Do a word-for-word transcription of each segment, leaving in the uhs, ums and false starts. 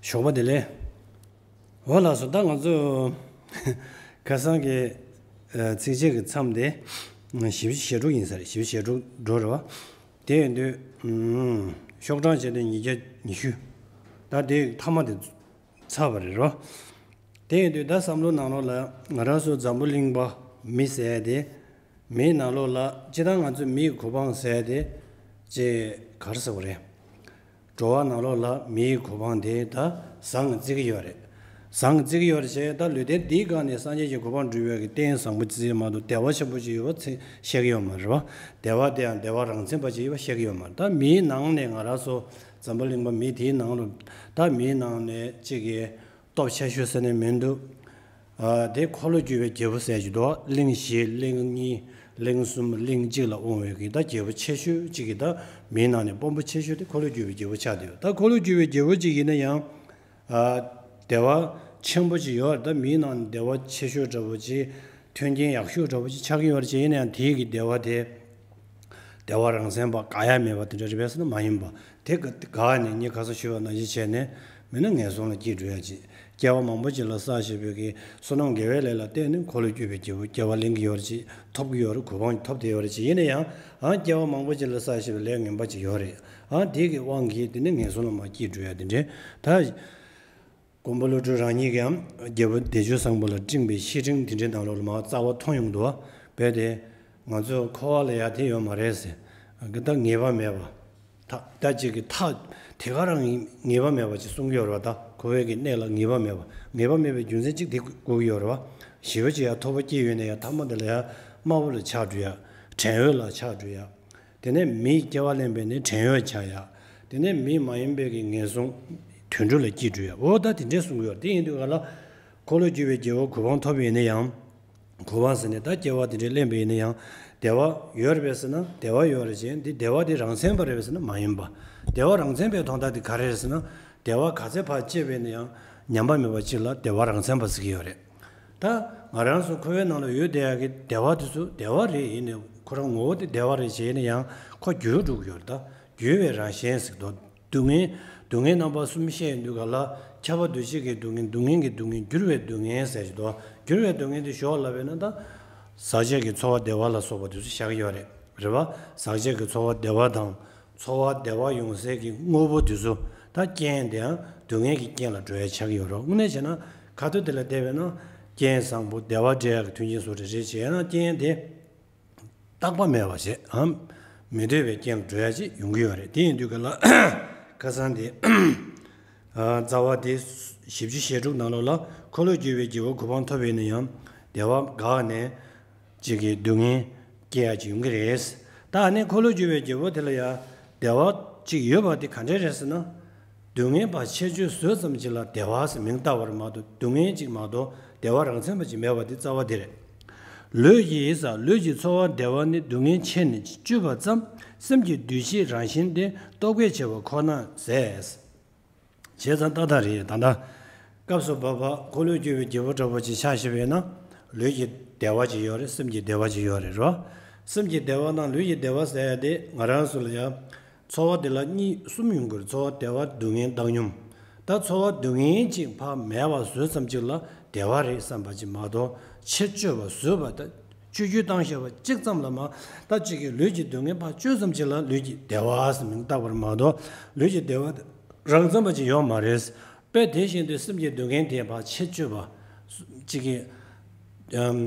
ཞོགས་པ་བདེ་ལེགས། འོ་ལགས་སོ། ད་ང་ཚོ་ཁ་སང་གི་ཚིགས་བཅད་ཀྱི་མཚམས་དེ་བཞི་བཅུ་ཞེ་དྲུག་ཡིན་ས་རེད། བཞི་བཅུ་ཞེ་དྲུག་འགྲོ་རེད་བ། དེ་ཡིན་དུས་ཤོག་གྲངས་བྱས་དུས་ཉིས་བརྒྱ་ཉི་ཤུ། ད་དེ་མཐའ་མ་དེ་ཚར་བ་རེད་རོ། དེ་ཡིན་དུས་ད་བསམ་བློ་ནང་ལོགས་ལ་ང་རང་ཚོ་འཛམ་བུ་གླིང་པ་མི་ཟེར་དེ། མིའི་ནང་ལོགས་ལ་སྤྱིར་བཏང་ང་ཚོ་མིའི་གོ་འཕང་ཟེར་དེ་ཅེས་ག་རེ་ཟེར་བ་རེད། འགྲོ་བ་ནང་ལོགས་ལ་མིའི་གོ་འཕང་དེ་ད་ཟང་ངེ་བརྩི་གི་ཡོད་རེད། ཟང་ངེ་བརྩི་གི་ཡོད་རེད་ཅེས། ད་ལུས་རྟེན་འདིའི་སྒང་ནས་སངས་རྒྱས་ཀྱི་གོ་འཕང་འགྲུབ་ཡག་གི་རྟེན་བཟང་པོ་བརྩི་མ་གཏོགས་བདེ་བ་ཆེན་པོ་ཅིག་ཡོད་པ་ཚེ་བཤད་ཀྱི་ཡོད་མ་རེད་བ། བདེ་བ་དེའང་བདེ་བ་རང་མཚན་པ་ཅིག་ཡོད་པ་བཤད་ཀྱི་ཡོད་མ་རེད། ད་མིའི་ནང་ནས་ང་རང་ཚོ་འཛམ་བུ་གླིང་པ་མི་དེའི་ནང་ལ་ད་མིའི་ནང་ནས་གཅིག་གིས་སྟོབས་ཆེ་ཤོས་ཟེར་ནས་མི་འདུག་ཨ། དེ་འཁོར་ལོས་སྒྱུར་བའི་རྒྱལ་པོ་ཟེར་གྱི་འདུག་གླིང་བཞི་གླིང་གཉིས་གླིང་གསུམ་གླིང་གཅིག་ལ་དབང་བའི་གི་ད་རྒྱལ་པོ་ཆེ་ཤོས་གཅིག་གི་ད་མིའི་ནང་ནས་དཔོན་པོ་ཆེ་ཤོས་དེ་འཁོར་ལོས་སྒྱུར་བའི་རྒྱལ་པོ་ཆགས་བསྡད་ཡོད། ད་འཁོར་ལོས་སྒྱུར་བའི་རྒྱལ་པོ་གཅིག་ཡིན་ན་ཡང་ཨ། བདེ་བ་ཆེན་པོ་ཅིག་ཡོད་རེད། ད་མིའི་ནང་ནས་བདེ་བ་ཆེ་ཤོས་འདྲ་པོ་ཅིག་མཐུན་རྐྱེན་ཡག་ཤོས་འདྲ་པོ་ཅིག་ཆགས་ཀྱི་ཡོད་རེད་ཅེས། ཡིན་ན་ཡང་དེའི་གི་བདེ་བ་དེ་བདེ་བ་རང་མཚན་པ་དགག་ཡ་མེད་པ་དེ་འདྲ་རེད་པས་ཟེར་ན་མ་ཡིན་པ། དེ་དགག་ནས་ངས་ཁ་སང་ཞུས་པ་ནང་བཞིན་བྱས་ནས་མིན་ན་ངན་སོང་ལ་སྐྱེས་འགྲོ་ཡ་ཅིག་སྐྱེ་བ་མང་པོ་ཅིག་ལ་བསགས་བཞིན་པའི་གི་བསོད་ནམས་དགེ་བའི་ལས་ལ་བརྟེན་ནས་འཁོར་ལོས་སྒྱུར་བའི་རྒྱལ་པོ་སྐྱེ་བ་ལེན་གྱི་ཡོད་རེད་ཅིག་ཐོབ་ཀྱི་ཡོད་རེད། གོ་འཕང་ཐོབ་བསྡད་ཡོད་རེད་ཅིག་ཡིན་ན་ཡང་ཨང་སྐྱེ་བ་མང་པོ་ཅིག་ལ་བསགས་བཞིན་པའི་ལས་ངན་པ་ཅིག་ཡོད་རེད། ཨང་དེ་གི་དབང་གིས་དེ་ནས་ངན་སོང་ལ་མར་སྐྱེས་འགྲོ་ཡ་དེ་འདྲའི་ད། མགོན་པོ་ཀླུ་སྒྲུབ་རང་ཉིད་ཀྱིས་རྒྱལ་པོ་བདེ་སྤྱོད་བཟང་པོ་ལ་སྤྲིངས་པའི་བཤེས་སྤྲིང་དེ་འདྲའི་ནང་ལོགས་ལ་མར་རྩ་བ་མཐོང་ཡོང་འདུག་བ། རྦད་དེ་ང་ཚོ་འཁོར་བ་ལ་ཡ་དེ་ཡོད་མ་རེད་ཟེར། ད་ངེས་པ་མེད་པ། ད་ད་ཅིག་གི་ཐག་དེ་ག་རང་ངེས་པ་མེད་པ་ཅིག་གསུང་གི་ཡོད་རེད་བ། ད་འཁོར་བའི་གི་གནས་ལ་ངེས་པ་མེད་པ། ངེས་པ་མེད་པའི་རྒྱུ་མཚན་གཅིག་དེ་དགོས་ཀྱི་ཡོད་རེད་བ། ཞི་བ་ཅིག་ཡ་མཐོ་པོ་སྐྱེས་ཡོད་ན་ཡ་ཐ་མ་དེ་ལ་ཡ་དམའ་བོ་ལ་ཆགས་འགྲོ་ཡ། བྲན་གཡོག་ལ་ཆགས་འགྲོ་ཡ། དེ་ནས་མིའི་སྐྱེ་བ་ལེན་པའི་ནི་བྲན་གཡོག་ཆགས་ཡ། དེ་ནས་མི་མ་ཡིན་པའི་གི་ངན་སོང་དུད་འགྲོ་ལ་སྐྱེས་འགྲོ་ཡ། འོ་ད་དེ་འདྲས་གསུང་གི་ཡོད་རེད། དེ་ཡིན་དུས་ག་ལ་འཁོར་ལོས་སྒྱུར་བའི་རྒྱལ་པོ་གོ་འཕང་ཐོབ་ཡིན་ན་ཡང་། གོ་འཕང་ཟེར་ནས་ད་སྐྱེ་བ་དེ་འདྲས་ལེན་པ་ཡིན་ན་ཡང་བདེ་བ་ཡོད་རེད་པས་ཟེར་ན་བདེ་བ་ཡོད་རེད་ཅེས། འདི་བདེ་བ་དེ་རང་མཚན་པ་རེད་པས་ཟེར་ན་མ་ཡིན་པ། བདེ་བ་རང་མཚན་པའི་དོན་དག་དེ་ག་རེ་རེད་ཟེར་ན། བདེ་བ་ག་ཚད་ཕར་སྤྱད་པ་ཡིན་ན་ཡང་ཉམས་པ་མེད་པ་ཅིག་ལ་བདེ་བ་རང་མཚན་པ་ཟེར་གྱི་ཡོད་རེད། ད་ང་རང་ཚོ་འཁོར་བའི་ནང་ལ་ཡོད་བསྡད་ཡག་གི་བདེ་བ་དེ་ཚོ་བདེ་བ་རེད། ཡིན་ནའི་ཁོ་རང་ངོ་བོ་དེ་བདེ་བ་རེད་ཅེས་ཡིན་ན་ཡང་ཁོ་འགྱུར་འགྲོ་གི་ཡོད་རེད། ད་འགྱུར་བའི་རང་བཞིན་ཟེར་དུས་སྡུག་བསྔལ་སྡུག་བསྔལ་རྣམ་པ་གསུམ་བཤད་ཡོང་དུས་ག་ལ་ཁྱབ་པ་འདུ་བྱེད་ཀྱི་སྡུག་བསྔལ། སྡུག་བསྔལ་གྱི་སྡུག་བསྔལ། འགྱུར་བའི་སྡུག་བསྔལ་ཟེར་གྱི་འདུག་འགྱུར་བའི་སྡུག་བསྔལ་དེ་ཞོག་ལབ་པས་ན་ད་ཟག་བཅས་ཀྱི་ཚོར་བ་བདེ་བ་ལ་སོགས་པ་དེ་ཚོ་བཞག་གི་ཡོད་རེད། རེད་བ། ཟག་བཅས་ཀྱི་ཚོར་བ་བདེ་བ་དང་། ཚོར་བ་བདེ་བ་ཡོང་སའི་གི་དངོས་པོ་དེ་ཚོ་ད་རྐྱེན་དེའང་སྡུག་བསྔལ་གྱི་རྐྱེན་ལ་འགྲོ་ཡ་ཆགས་ཀྱི་ཡོད་རེད། དངོས་གནས་བྱས་ན་ཁ་ཐུག་དེ་ལ་བལྟས་པས་ན་རྐྱེན་བཟང་པོ་བདེ་བ་འདྲ་ཡག་གི་མཐུན་རྐྱེན་བཟོ་འདྲ་རེད་བྱས་ན་རྐྱེན་དེ་རྟག་པ་མེད་པ་བྱས་ཨམ་མི་འདོད་པའི་རྐྱེན་ལ་འགྲོ་ཡ་ཅིག་ཡོང་གི་ཡོད་རེད། དེ་ཡིན་དུས་ག་ལ་ཁ་སང་དེ་རྩ་བ་དེ་བཞི་བཅུ་ཞེ་དྲུག་ནང་ལོགས་ལ་འཁོར་ལོས་སྒྱུར་བའི་རྒྱལ་པོ་གོ་འཕང་ཐོབ་པ་ཡིན་ན་ཡང་བདེ་བ་འགག་ནས། གཅིག་གི་སྡུག་བསྔལ་སྐྱེ་ཡ་ཅིག་ཡོང་གི་རེད། ད་ཨ་ནི་འཁོར་ལོས་སྒྱུར་བའི་རྒྱལ་པོ་དེ་ལ་ཡ་བདེ་བ་ཅིག་ཡོད་པ་དེ་ག་འདྲས་རེད་ཟེར་ན། སྡུག་བསྔལ་པ་ཆེད་གཅོད་བཟོས་ཙམ་ཅིག་ལ་བདེ་བ་ཟེར་མིང་བཏགས་པར་མ་གཏོགས་སྡུག་བསྔལ་ཅིག་མ་གཏོགས་བདེ་བ་རང་མཚན་པ་ཅིག་མེད་པ་དེ་རྩ་བ་དེ་རེད། ལུས་ཀྱི་ཡིད་ས་ལུས་ཀྱི་ཚོར་བ་བདེ་བ་ནི་སྡུག་བསྔལ་ཆེད་ནས་སྤྱོད་པ་ཙམ། སེམས་ཀྱི་འདུ་བྱེད་རང་བཞིན་དེ་རྟོག་པས་བྱས་པ་ཁོ་ན་ཟད། བྱས་ཙང་ཏག་ཏག་རེད། ད་ལྟ་སྐབས་སུ་བབ་པ་འཁོར་ལོས་སྒྱུར་བའི་རྒྱལ་པོ་འདྲ་པོ་ཅིག་ཆ་བཞག་པ་ཡིན་ན་ལུས་ཀྱི་བདེ་བ་ཅིག་ཡོད་རེད། སེམས་ཀྱི་བདེ་བ་ཅིག་ཡོད་རེད་རོ། སེམས་ཀྱི་བདེ་བ་དང་ལུས་ཀྱི་བདེ་བ་ཟེར་ཡ་དེ་ང་རང་ཚོ་ལ་ཡང་ཚོར་བ་དེ་ལ་གཉིས་གསུམ་ཡོང་གི་རེད། ཚོར་བ་བདེ་བ་སྡུག་བསྔལ་བཏང་སྙོམས། ད་ཚོར་བ་སྡུག་བསྔལ་ཅིག་ཕར་མེད་པ་བཟོས་ཙམ་ཅིག་ལ་བདེ་བ་རེད་བསམ་པ་ཅིག་མ་གཏོགས་ཆེད་གཅོད་པ་བཟོས་པ་ད། བཅོས་བཅོས་བཏང་བཞག་པ་གཅིག་ཙམ་ལ་མ། ད་གཅིག་གིས་ལུས་ཀྱི་སྡུག་བསྔལ་ཕར་གཅོད་ཙམ་ཅིག་ལ་ལུས་ཀྱི་བདེ་བ་ཟེར་མིང་བཏགས་པར་མ་གཏོགས་ལུས་ཀྱི་བདེ་བ་རང་མཚན་པ་ཅིག་ཡོད་མ་རེད། དཔེ་དེ་བཞིན་དུ་སེམས་ཀྱི་སྡུག་བསྔལ་དེ་ཕར་ཆེད་གཅོད་པ། གཅིག་གིས་ཨམ།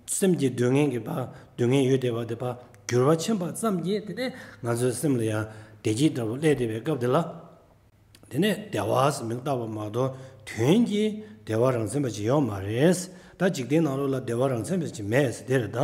སེམས་ཀྱི་སྡུག་བསྔལ་གྱི་ཕར་སྡུག་བསྔལ་ཡོད་བསྡད་པ་དེ་ཕར་འགྱུར་བ་ཕྱིན་པ་ཙམ་གྱིས་དེ་ནས་ང་ཚོའི་སེམས་ལ་ཡང་བདེ་སྐྱིད་འདྲ་པོ་སླེབས་བསྡད་པའི་སྐབས་དེ་ལ། དེ་ནས་བདེ་བ་ཟེར་མིང་བཏགས་པ་མ་གཏོགས་དོན་གྱིས་བདེ་བ་རང་མཚན་པ་ཅིག་ཡོད་མ་རེད། ད་འཇིག་རྟེན་ནང་ལོགས་ལ་བདེ་བ་རང་མཚན་པ་ཅིག་མེད་ཟེར་དེ་རེད་ད།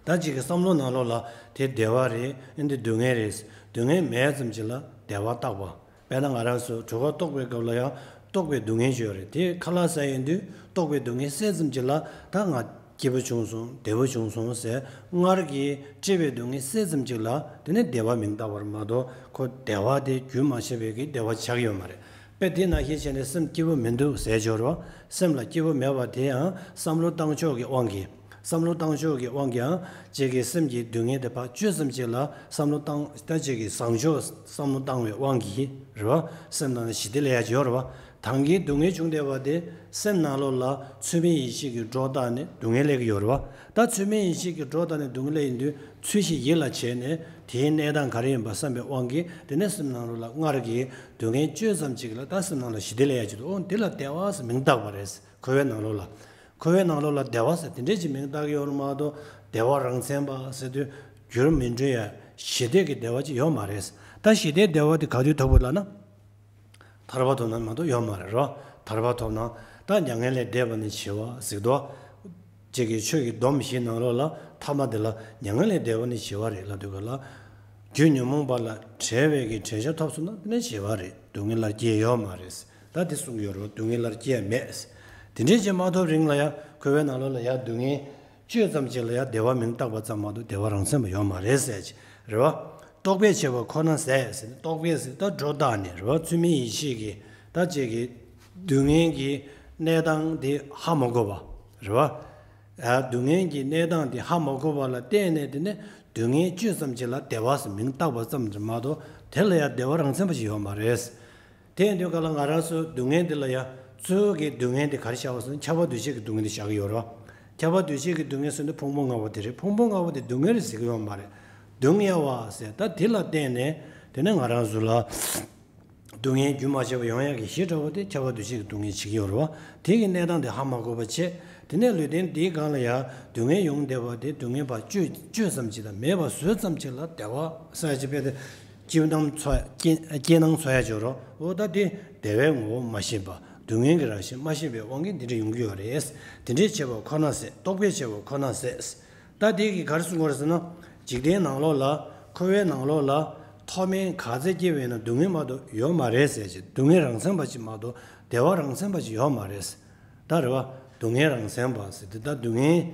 ད་གཅིག་གི་བསམ་བློ་ནང་ལོགས་ལ་དེ་བདེ་བ་རེད། ཨེ་འདི་སྡུག་བསྔལ་རེད། སྡུག་བསྔལ་མེད་ཙམ་ཅིག་ལ་བདེ་བ་བཏགས་པ། དཔེར་ན་ང་རང་ཚོ་གྲོད་ཁོག་ལྟོགས་པའི་སྐབས་ལ་ཡང་ལྟོགས་པའི་སྡུག་བསྔལ་ཅིག་ཡོད་རེད། དེ་ཁ་ལག་ཟ་ཡོང་དུས་ལྟོགས་པའི་སྡུག་བསྔལ་སེལ་ཙམ་ཅིག་ལ་ད་ང་སྐྱིད་པོ་བྱུང་སོང་བདེ་པོ་བྱུང་སོང་ཟེར་སྔར་གྱི་སྐྱིད་པའི་སྡུག་བསྔལ་སེལ་ཙམ་ཅིག་ལ་དེ་ནི་བདེ་བ་མིང་བཏགས་པར་མ་གཏོགས་ཁོ་བདེ་བ་དེ་རྒྱུན་མ་ཆད་པའི་གི་བདེ་བ་ཆགས་ཀྱི་ཡོད་མ་རེད། དཔེ་དེ་ནང་བཞིན་བྱས་ནས་སེམས་སྐྱིད་པོ་མི་འདུག་ཟེར་སྦྱོར་བ། སེམས་ལ་སྐྱིད་པོ་མེད་པ་དེ་ཡང་བསམ་བློ་བཏང་ཕྱོགས་ཀྱི་དབང་གིས། བསམ་བློ་བཏང་ཕྱོགས་ཀྱི་དབང་གིས་ཡང་ཅིག་གི་སེམས་ཀྱི་སྡུག་བསྔལ་དེ་ཕར་གཅོད་ཙམ་ཅིག་ལ་བསམ་བློ་བཏང་། ད་ཅིག་གི་བཟང་ཕྱོགས་བསམ་བློ་བཏང་བའི་དབང་གིས་རེད་བ། སེམས་ནང་ལ་ཞི་བདེ་སླེབས་ཡ་ཅིག་ཡོད་རེད་བ། ད་གིན་སྡུག་བསྔལ་བྱུང་བསྡད་པ་དེ་སེམས་ནང་ལོགས་ལ་ཚུལ་མིན་ཡིད་ཆེས་ཀྱི་སྒྲོ་བཏགས་ནས་སྡུག་བསྔལ་སླེབས་ཀྱི་ཡོད་རེད་བ། ད་ཚུལ་མིན་ཡིད་ཆེས་ཀྱི་སྒྲོ་བཏགས་ནས་སྡུག་བསྔལ་སླེབས་ཡིན་དུས་ཚུལ་བཞིན་ཡིད་ལ་བྱས་ནས་དེའི་གནས་སྟངས་ག་རེ་ཡིན་པ་བསམ་པའི་དབང་གིས་དེ་ནས་སེམས་ནང་ལོགས་ལ་སྔར་གྱི་སྡུག་བསྔལ་གཅོད་ཙམ་ཅིག་ལ་ད་སེམས་ནང་ལ་ཞི་བདེ་སླེབས་ཡ་ཅིག་འདུག། ཨོ་འདི་ལ་བདེ་བ་ཟེར་མིང་བཏགས་པ་རེད། འཁོར་བའི་ནང་ལོགས་ལ། འཁོར་བའི་ནང་ལོགས་ལ་བདེ་བ་ཟེར་དེ་འདྲས་ཅིག་མིང་བཏགས་ཀྱི་ཡོད་རེད་མ་གཏོགས། བདེ་བ་རང་མཚན་པ་ཟེར་དུས་རྒྱུར་མི་འགྲོ་ཡ་ཞི་བདེ་གི་བདེ་བ་ཅིག་ཡོད་མ་རེད། ད་ཞི་བདེའི་བདེ་བ་དེ་ག་དུས་ཐོབ་དགོས་ལབ་ན། ཐར་པ་ཐོབ་ན་མ་གཏོགས་ཡོད་མ་རེད་རོ། ཐར་པ་ཐོབ་ན་ད་མྱ་ངན་ལས་འདས་པ་ནི་ཞི་བ་ཟེར་དོ། ཅིག་གི་ཆོས་ཀྱི་སྡོམ་བཞིའི་ནང་ལོགས་ལ་ཐ་མ་དེ་ལ་མྱ་ངན་ལས་འདས་པ་ནི་ཞི་བ་རེད་ལབ་དུས་ག་ལ། རྒྱུ་ཉོན་མོངས་པ་ལས་བྲལ་བའི་གི་དྲན་ཤེས་ཐོབ་སོང་ན་དེ་ནི་ཞི་བ་རེད། སྡུག་བསྔལ་ལ་སྐྱེ་ཡོད་མ་རེད། ད་དེ་གསུང་གི་ཡོད་རེད། སྡུག་བསྔལ་ལ་སྐྱེ་མེད། དེ་འདྲས་ཅིག་མ་ཐོབ་རིང་ལ་ཡང་འཁོར་བའི་ནང་ལོགས་ལ་ཡང་སྡུག་བསྔལ་གཅོད་ཙམ་ཅིག་ལ་ཡང་བདེ་བ་མིང་བཏགས་པ་ཙམ་མ་གཏོགས་བདེ་བ་རང་མཚན་པ་ཡོད་མ་རེད་ཟེར་གྱི་རེད་བ། རྟོག་པས་བྱས་པ་ཁོ་ན་ཟད་ཟེར་ནས། རྟོག་པས་ཟེར་ད་སྒྲོ་བཏགས་ནས་རེད་བ། ཚུལ་མིན་ཡིད་ཆེས་ཀྱི་ད་ཅིག་གི་སྡུག་བསྔལ་གྱི་གནས་སྟངས་དེ་ཧ་མ་གོ་བ་རེད་བ། ཨ་སྡུག་བསྔལ་གྱི་གནས་སྟངས་དེ་ཧ་མ་གོ་བ་ལ་བརྟེན་ནས་དེ་ནས་སྡུག་བསྔལ་གཅོད་ཙམ་ཅིག་ལ་བདེ་བ་ཟེར་མིང་བཏགས་པ་ཙམ་གྱིས་མ་གཏོགས་དེ་ལ་ཡང་བདེ་བ་རང་མཚན་པ་ཞིག་ཡོད་མ་རེད། དེ་ཡིན་དུས་ག་ལ་ང་རང་ཚོ་སྡུག་བསྔལ་འདི་ལ་ཡང་གཙོ་བོ་གི་སྡུག་བསྔལ་འདི་ག་རེ་བཞག་པ་སོང་ན་ཁྱབ་པ་འདུ་བྱེད་ཀྱི་སྡུག་བསྔལ་འདི་བཞག་གི་ཡོད་རེད་བ། ཁྱབ་པ་འདུ་བྱེད་ཀྱི་སྡུག་བསྔལ་ཟེར་དུས་ཕུང་པོ་ལྔ་པོ་དེ་རེད། ཕུང་པོ་ལྔ་པོ་དེ་སྡུག་བསྔལ་རེད་ཟེར་གི་ཡོད་མ་རེད། སྡུག་བསྔལ་བ་ཟེར་ད་དེ་ལ་བརྟེན་ནས་དེ་ནས་ང་རང་ཚོ་ལ་སྡུག་བསྔལ་རྒྱུན་མ་ཆད་པར་ཡོང་ཡག་གི་གཞི་འདྲ་བོ་དེ་ཁྱབ་པ་འདུ་བྱེད་ཀྱི་སྡུག་བསྔལ་བྱེད་ཀྱི་ཡོད་རེད་བ། དེ་གི་གནས་སྟངས་དེ་ཧ་མ་གོ་བ་བྱས། དེ་ནས་ལུས་རྟེན་འདིའི་སྒང་ལ་ཡང་སྡུག་བསྔལ་ཡོང་བསྡད་པ་དེ་སྡུག་བསྔལ་ཕར་གཅོད་གཅོད་ཙམ་ཅིག་དང་མེད་པ་བཟོ་ཙམ་ཅིག་ལ་བདེ་བ་ཟེར་ཅིག་དཔེ་དེ། སྐྱིད་སྣང་འཚོ་སྐྱིད་སྐྱིད་སྣང་འཚོ་ཡ་འབྱོར་རོ། འོ་ད་དེ་བདེ་བའི་ངོ་བོ་མ་ཤེས་པ། སྡུག་བསྔལ་གྱི་རང་བཞིན་མ་ཤེས་པའི་དབང་གིས་འདི་འདྲ་ཡོང་གི་ཡོད་རེད། དེ་འདྲའི་བྱས་པ་ཁོ་ན་ཟད། རྟོག་པས་བྱས་པ་ཁོ་ན་ཟད། ད་དེ་གིས་ག་རེ་གསུང་གི་ཡོད་རེད་ཟེར་ན། འཇིག་རྟེན་ནང་ལོགས་ལ་འཁོར་བའི་ནང་ལོགས་ལ་མཐོ་དམན་ག་ཚད་སྐྱེས་པ་ཡིན་ན་སྡུག་བསྔལ་མ་གཏོགས་ཡོད་མ་རེད་ཟེར་ཅིག་སྡུག་བསྔལ་རང་མཚན་པ་ཅིག་མ་གཏོགས་བདེ་བ་རང་མཚན་པ་ཅིག་ཡོད་མ་རེད། ད་རེད་བ། སྡུག་བསྔལ་རང་མཚན་པ་ཟེར་དུས་ད་སྡུག་བསྔལ་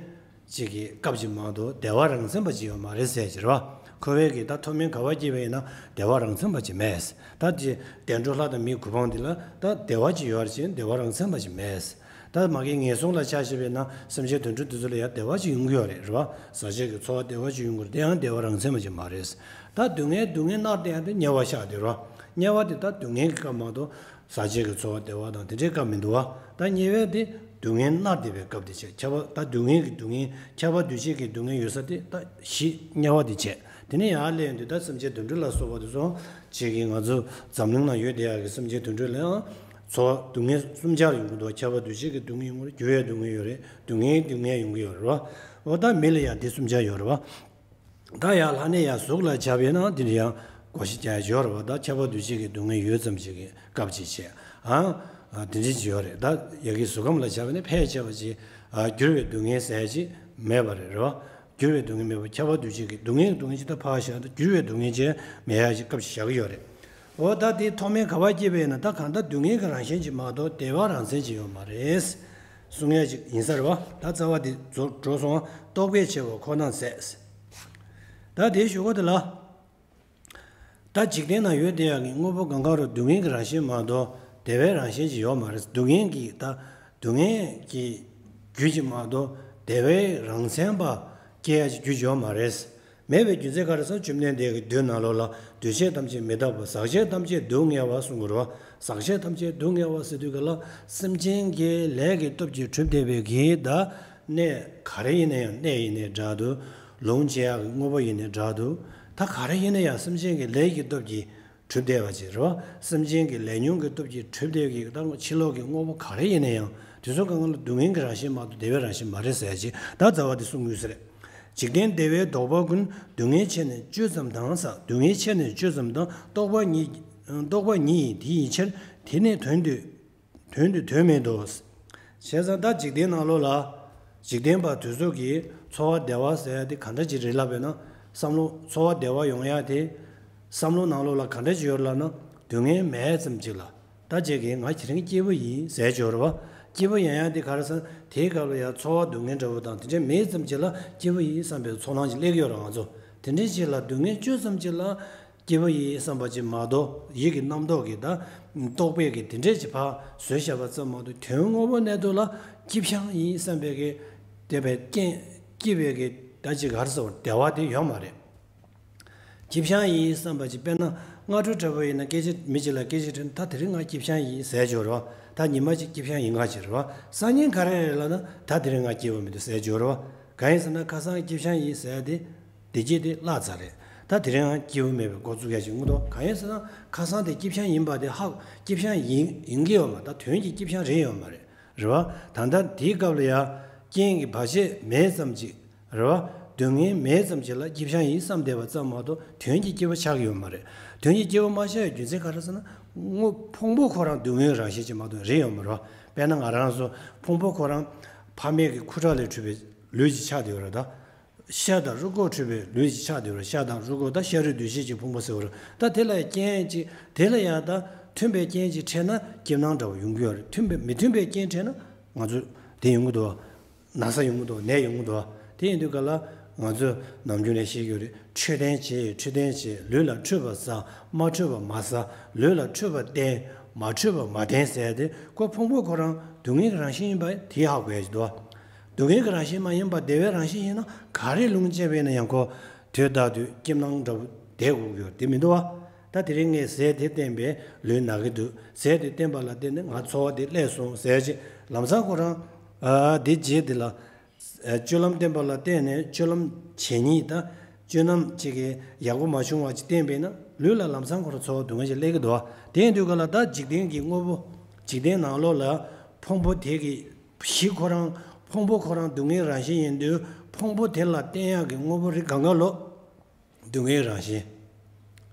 ཅིག་གི་སྐབས་ཅིག་མ་གཏོགས་བདེ་བ་རང་མཚན་པ་ཅིག་ཡོད་མ་རེད་ཟེར་གྱི་རེད་བ། འཁོར་བའི་གི་ད་མཐོ་དམན་ག་པར་སྐྱེས་པ་ཡིན་ན་བདེ་བ་རང་མཚན་པ་ཅིག་མེད། ད་ཅི་བདེ་འགྲོ་ལྷ་དང་མིའི་གོ་འཕང་འདི་ལ་ད་བདེ་བ་ཅིག་ཡོད་རེད་ཅེ་བདེ་བ་རང་མཚན་པ་ཅིག་མེད། ད་མ་གི་ངན་སོང་ལ་ཆ་བཞག་པ་ཡིན་ན་སེམས་ཅན་དུད་འགྲོ་དེ་ཚོ་ལ་ཡང་བདེ་བ་ཅིག་ཡོང་གི་ཡོད་རེད་རེད་བ། ཟག་བཅས་ཀྱི་ཚོར་བ་བདེ་བ་ཅིག་ཡོང་གི་རེད། དེ་ཡང་བདེ་བ་རང་མཚན་པ་ཅིག་མ་རེད། ད་སྡུག་བསྔལ་སྡུག་བསྔལ་མནར་བསྡད་ཡ་དེ་དམྱལ་བ་ཆགས་བསྡད་རེད་བ། དམྱལ་བ་དེ་ད་སྡུག་བསྔལ་གྱི་སྐབས་མ་གཏོགས། ཟག་བཅས་ཀྱི་ཚོར་བ་བདེ་བ་དང་དེ་འདྲའི་སྐབས་མི་འདུག་བ། ད་དམྱལ་བའི་དེ་སྡུག་བསྔལ་མནར་བསྡད་པའི་སྐབས་དེ་བྱས། ཁྱབ་པ་ད་སྡུག་བསྔལ་གྱི་སྡུག་བསྔལ་ཁྱབ་པ་འདུ་བྱེད་ཀྱི་སྡུག་བསྔལ་ཡོད་ས་དེ་ད་གཞི་དམྱལ་བ་དེ་བྱས། དེ་ནས་ཡར་སླེབས་ཡོང་དུས་ད་སེམས་ཅན་དུད་འགྲོ་ལ་སོགས་པ་དེ་ཚོ་ཅིག་གིས་ང་ཚོ་འཛམ་གླིང་ན་ཡོད་བསྡད་ཡག་གི་སེམས་ཅན་དུད་འགྲོ་ལའང་ཚོར་བ་སྡུག་བསྔལ་གསུམ་ཆར་ཡོང་གི་འདུག་ཁྱབ་པ་འདུ་བྱེད་ཀྱི་སྡུག་བསྔལ་ཡོང་གི་རེད། འགྱུར་བའི་སྡུག་བསྔལ་ཡོང་གི་ཡོད་རེད། སྡུག་བསྔལ་སྡུག་བསྔལ་ཡོང་གི་ཡོད་རེད་བ། འོ་ད་མི་ལ་ཡང་དེ་གསུམ་ཆར་ཡོད་རེད་བ། ད་ཡང་ལྷ་ནས་ཡང་གཟུགས་ལ་ཆགས་པས་ན་འདི་འདྲ་ཡང་གོ་ཤེས་ཀྱང་ཡོད་རེད་བ། ད་ཁྱབ་པ་འདུ་བྱེད་ཀྱི་སྡུག་བསྔལ་ཡོད་ཙམ་ཞིག་གི་སྐབས་ཅིག་བྱས། ཨང་། ཨ་དེ་འདྲ་ཅིག་ཡོད་རེད། ད་ཡ་གི་གཟུགས་ཁམས་ལ་ཆགས་པས་ན་ཕལ་ཆེ་བ་ཅིག་ཨ་འགྱུར་བའི་སྡུག་བསྔལ་ཟེར་ཅིག་མེད་པ་རེད་རོ། འགྱུར་བའི་སྡུག་བསྔལ་མེད་པ་ཁྱབ་པ་འདུ་བྱེད་ཀྱི་སྡུག་བསྔལ་གྱི་སྡུག་བསྔལ་ཅིག་ད་ཕར་བཞག་ན་འགྱུར་བའི་སྡུག་བསྔལ་ཅིག་མེད་ཡ་ཅིག་སྐབས་ཅིག་བཞག་གི་ཡོད་རེད། འོ་ད་དེ་མཐོ་དམན་ག་པར་སྐྱེས་པ་ཡིན་ན་ད་གང་ལྟར་སྡུག་བསྔལ་གྱི་རང་བཞིན་ཅིག་མ་གཏོགས་བདེ་བ་རང་མཚན་ཅིག་ཡོད་མ་རེད། གསུང་ཡ་ཅིག་ཡིན་ས་རེད་བ། ད་རྩ་བ་དེ་རྫོགས་འགྲོ་སོང་བ། རྟོག་པས་བྱས་པ་ཁོ་ན་ཟད། ད་དེའི་གཞུག་གུ་དེ་ལ། ད་འཇིག་རྟེན་ན་ཡོད་བསྡད་ཡག་གི་དངོས་པོ་གང་ག་རུ་སྡུག་བསྔལ་གྱི་རང་བཞིན་མ་གཏོགས་བདེ་བའི་རང་བཞིན་ཅིག་ཡོད་མ་རེད། སྡུག་བསྔལ་གྱི་ད་སྡུག་བསྔལ་གྱི་རྒྱུ་ཅིག་མ་གཏོགས་བདེ་བའི་རང་མཚན་པ་སྐྱེ་ཡ་ཅིག་རྒྱུ་ཅིག་ཡོད་མ་རེད། མེད་པའི་རྒྱུ་མཚན་ག་རེ་ཟེར་ན་བཅོམ་ལྡན་འདས་ཀྱིས་མདོའི་ནང་ལོགས་ལ་འདུ་བྱེད་ཐམས་ཅད་མི་རྟག་པ། ཟག་བཅས་ཐམས་ཅད་སྡུག་བསྔལ་བ་གསུང་གི་རེད་བ། ཟག་བཅས་ཐམས་ཅད་སྡུག་བསྔལ་བ་ཟེར་དུས་ག་ལ་སེམས་ཅན་གྱི་ལས་ཀྱི་སྟོབས་ཀྱིས་གྲུབ་བསྡད་པའི་གི་ད་གནས་ག་རེ་ཡིན་ན་ཡང་གནས་ཡིན་ནའི་འདྲ་འདུག་ལོངས་སྤྱོད་ཡག་གི་དངོས་པོ་ཡིན་ནའི་འདྲ་འདུག་ད་ག་རེ་ཡིན་ན་ཡང་སེམས་ཅན་གྱི་ལས་ཀྱི་སྟོབས་ཀྱིས་གྲུབ་བསྡད་པ་ཅིག་རེད་བ། སེམས་ཅན་གྱི་ལས་ཉོན་གྱི་སྟོབས་ཀྱིས་གྲུབ་བསྡད་ཀྱི་ད་ཕྱི་ལོགས་ཀྱི་དངོས་པོ་ག་རེ་ཡིན་ན་ཡང་དེ་ཚོ་གང་ག་ལ་སྡུག་བསྔལ་གྱི་རང་བཞིན་མ་གཏོགས་བདེ་བའི་རང་བཞིན་མ་རེད་ཟེར་ཡ་ཅིག་ད་རྩ་བ་དེ་གསུང་དགོས་ས་རེད། འཇིག་རྟེན་བདེ་བའི་ལྡོག་པ་ཀུན། སྡུག་བསྔལ་ཆེ་ནས་གཅོད་ཙམ་དང་ཟེར། སྡུག་བསྔལ་ཆེ་ནས་གཅོད་ཙམ་དང་རྟོག་པ་ཉིད། རྟོག་པ་ཉིད་ཡིན་དེ་ཡི་ཕྱིར། དེ་ནི་དོན་དུ། དོན་དུ་དོན་མེད་དོ། བྱས་ཙང་ད་འཇིག་རྟེན་ནང་ལོགས་ལ། འཇིག་རྟེན་པ་དེ་ཚོ་གིས་ཚོར་བ་བདེ་བ་ཟེར་ཡ་དེ་ག་འདྲ་ཅིག་རེད་ལབ་པས་ན། བསམ་བློ་ཚོར་བ་བདེ་བ་ཡོང་ཡ་དེ། བསམ་བློ་ནང་ལོགས་ལ་ག་འདྲ་ཅིག་ཡོད་རེད་ལབ་ན། སྡུག་བསྔལ་མེད་ཙམ་ཅིག་ལ། ད་ཅིག་གིས་ང་དེ་རིང་སྐྱིད་པོ་ཡིན་ཟེར་གྱི་ཡོད་རེད་བ། སྐྱིད་པོ་ཡོང་ཡ་དེ་ག་རེ་ཟེར་ན་དེའི་སྐབས་ལ་ཡང་ཚོར་བ་སྡུག་བསྔལ་འདྲ་བོ་དང་དེ་འདྲ་མེད་ཙམ་ཅིག་ལ་སྐྱིད་པོ་ཡིན་བསམ་པའི་ཚོར་སྣང་ཅིག་སླེབས་ཀྱི་ཡོད་རེད་ང་ཚོ། དེ་འདྲ་ཅིག་ལ་སྡུག་བསྔལ་གཅོད་ཙམ་ཅིག་ལ་སྐྱིད་པོ་ཡིན་བསམ་པ་ཅིག་མ་གཏོགས་ཡིད་ཀྱི་རྣམ་རྟོག་གིས་ད་རྟོག་པས་ཀྱི་དེ་འདྲས་ཅིག་ཕར་བཟོས་བཞག་པ་ཙམ་མ་གཏོགས་དོན་དངོས་པོ་གནས་ཐོག་ལ་སྐྱིད་ཤང་ཡིན་བསམ་པའི་གི་དེ་བས་རྐྱེན་ སྐྱིད་པའི་གི་ད་ཅིག་ག་རེ་ཟེར་བ་བདེ་བ་དེ་ཡོད་མ་རེད། སྐྱིད་ཤང་ཡིན་བསམ་པ་ཅིག་དཔེར་ན་སྔ་དྲོ་འདྲ་པོ་ཡིན་ན་སྐད་ཆ་མི་གཅིག་ལ་སྐད་ཆ་དྲིས་ན་ད་དེ་རིང་ང་སྐྱིད་ཤང་ཡིན་ཟེར་ཆོག་རེད་བ། ད་ཉི་མ་གཅིག་སྐྱིད་ཤང་ཡིན་ག་ཅིག་རེད་བ། སང་ཉིན་ག་རེ་རེད་ལབ་ན་ད་དེ་རིང་ང་སྐྱིད་པོ་མི་འདུག་ཟེར་ཆོག་རེད་བ། གང་ཡིན་ཟེར་ན་ཁ་སང་སྐྱིད་ཤང་ཡིན་ཟེར་དེ་བདེ་སྐྱིད་དེ་བརླག་ཚར་རེད། ད་དེ་རིང་ང་སྐྱིད་པོ་མེད་པའི་འགོ་བཙུགས་ཡ་ཞིག་ཡོང་གི་འདུག་གང་ཡིན་ཟེར་ན་ཁ་སང་དེ་སྐྱིད་ཤང་ཡིན་པ་དེ་ཧ་སྐྱིད་ཤང་ཡིན་ཡིན་གི་ཡོད་མ་རེད། ད་དོན་གྱི་སྐྱིད་ཤང་རེད་ཡོད་མ་རེད། རེད་བ། ད་ལྟ་དེའི་སྐབས་ལ་ཡ་རྐྱེན་གྱི་བར་ཆད་མེད་ཙམ་ཅིག་རེད་བ། སྡུག་བསྔལ་མེད་ཙམ་ཅིག་ལ་སྐྱིད་ཤང་ཡིན་བསམ་བསྡད་པ་ཙམ་མ་གཏོགས་དོན་གྱི་སྐྱིད་པོ་ཆགས་ཀྱི་ཡོད་མ་རེད། དོན་གྱི་སྐྱིད་པོ་མ་ཆགས་ཡའི་རྒྱུ་མཚན་ག་རེ་ཟེར་ན། དངོས་ཕུང་པོ་ཁོ་རང་སྡུག་བསྔལ་རང་བཞིན་ཅིག་མ་གཏོགས་རེད་ཡོད་མ་རེད་བ། དཔེར་ན་ང་རང་ཚོ་ཕུང་པོ་ཁོ་རང་ཕ་མའི་གི་ཁུ་ཁྲག་ལས་འཕྲོས་པའི་ལུས་ཅིག་ཆགས་བསྡད་ཡོད་རེད་ད། ཤ་དང་རུས་ཁོག་འཕྲོས་པའི་ལུས་ཅིག་ཆགས་བསྡད་ཡོད་རེད། ཤ་དང་རུས་ཁོག་ད་ཤ་རུས་གདོས་བྱེད་ཀྱི་ཕུང་པོ་ཟེར་བ་རེད། ད་དེ་ལ་རྐྱེན་ཅིག་དེ་ལ་ཡང་ད་མཐུན་པའི་རྐྱེན་ཅིག་འཕྲད་ན་སྐྱིད་སྣང་འདྲ་བོ་ཡོང་གི་ཡོད་རེད། མཐུན་པའི་མི་མཐུན་པའི་རྐྱེན་འཕྲད་ན་ང་ཚོ་དེ་ཡོང་གི་འདུག་ན་ཚ་ཡོང་གི་འདུག་ནད་ཡོང་གི་འདུག་དེ་ཡིན་དུས་ག་ལ་ང་ཚོས་ནམ་རྒྱུན་ནས་བཤད་ཀྱི་ཡོད་རེད། འཕྲོད་བསྟེན་བྱེད། འཕྲོད་བསྟེན་བྱེད། ལུས་ལ་འཕྲོད་པ་ཟ། མ་འཕྲོད་པ་མ་ཟ། ལུས་ལ་འཕྲོད་པ་བསྟེན། མ་འཕྲོད་པ་མ་བསྟེན་ཟེར་ཏེ་ཁོ་ཕུང་པོ་ཁོ་རང་སྡུག་བསྔལ་གྱི་རང་བཞིན་ཡིན་པ་དེ་ཧ་གོ་ཡ་ཅིག་འདུག་སྡུག་བསྔལ་གྱི་རང་བཞིན་མ་ཡིན་པ་བདེ་བའི་རང་བཞིན་ཡིན་ན་ག་རེ་ལུང་བཅད་པ་ཡིན་ན་ཡང་ཁོ་དུས་རྟག་ཏུ་སྐྱིད་སྣང་འདྲ་བོ་བསྡད་དགོས་ཀྱི་ཡོད་དེ་མི་འདུག་བ། ད་དེ་རིང་ངས་ཟས་དེ་བསྟེན་པས་ལུས་ན་གི་འདུག་ཟས་དེ་བསྟེན་པ་ལ་བརྟེན་ནས་ང་ཚོར་བ་དེ་སླེབས་སོང་ཟེར་ཅིག་ལམ་སང་ཁོ་རང་ཨ་དེ་རྗེས་དེ་ལ་སྤྱོད་ལམ་བསྟེན་པ་ལ་བརྟེན་ནས་སྤྱོད་ལམ་བྱེད་ཉིད་དང་སྤྱོད་ལམ་ཅིག་གི་ཡག་པོ་མ་བྱུང་བ་ཅིག་བསྟེན་པས་ན་ལུས་ལ་ལམ་སང་ཁོ་རང་ཚོར་བ་སྡུག་བསྔལ་ཅིག་སླེབས་ཀྱི་འདུག་བ། དེ་ཡིན་དུས་ག་ལ་ད་འཇིག་རྟེན་གྱི་དངོས་པོ་འཇིག་རྟེན་ནང་ལོགས་ལ་ཕུང་པོ་དེ་གི་གཞི་ཁོ་རང་ཕུང་པོ་ཁོ་རང་སྡུག་བསྔལ་རང་བཞིན་ཡིན་དུས་ཕུང་པོ་དེ་ལ་བརྟེན་ཡག་གི་དངོས་པོ་རིགས་གང་ག་ལོ་སྡུག་བསྔལ་རང་བཞིན་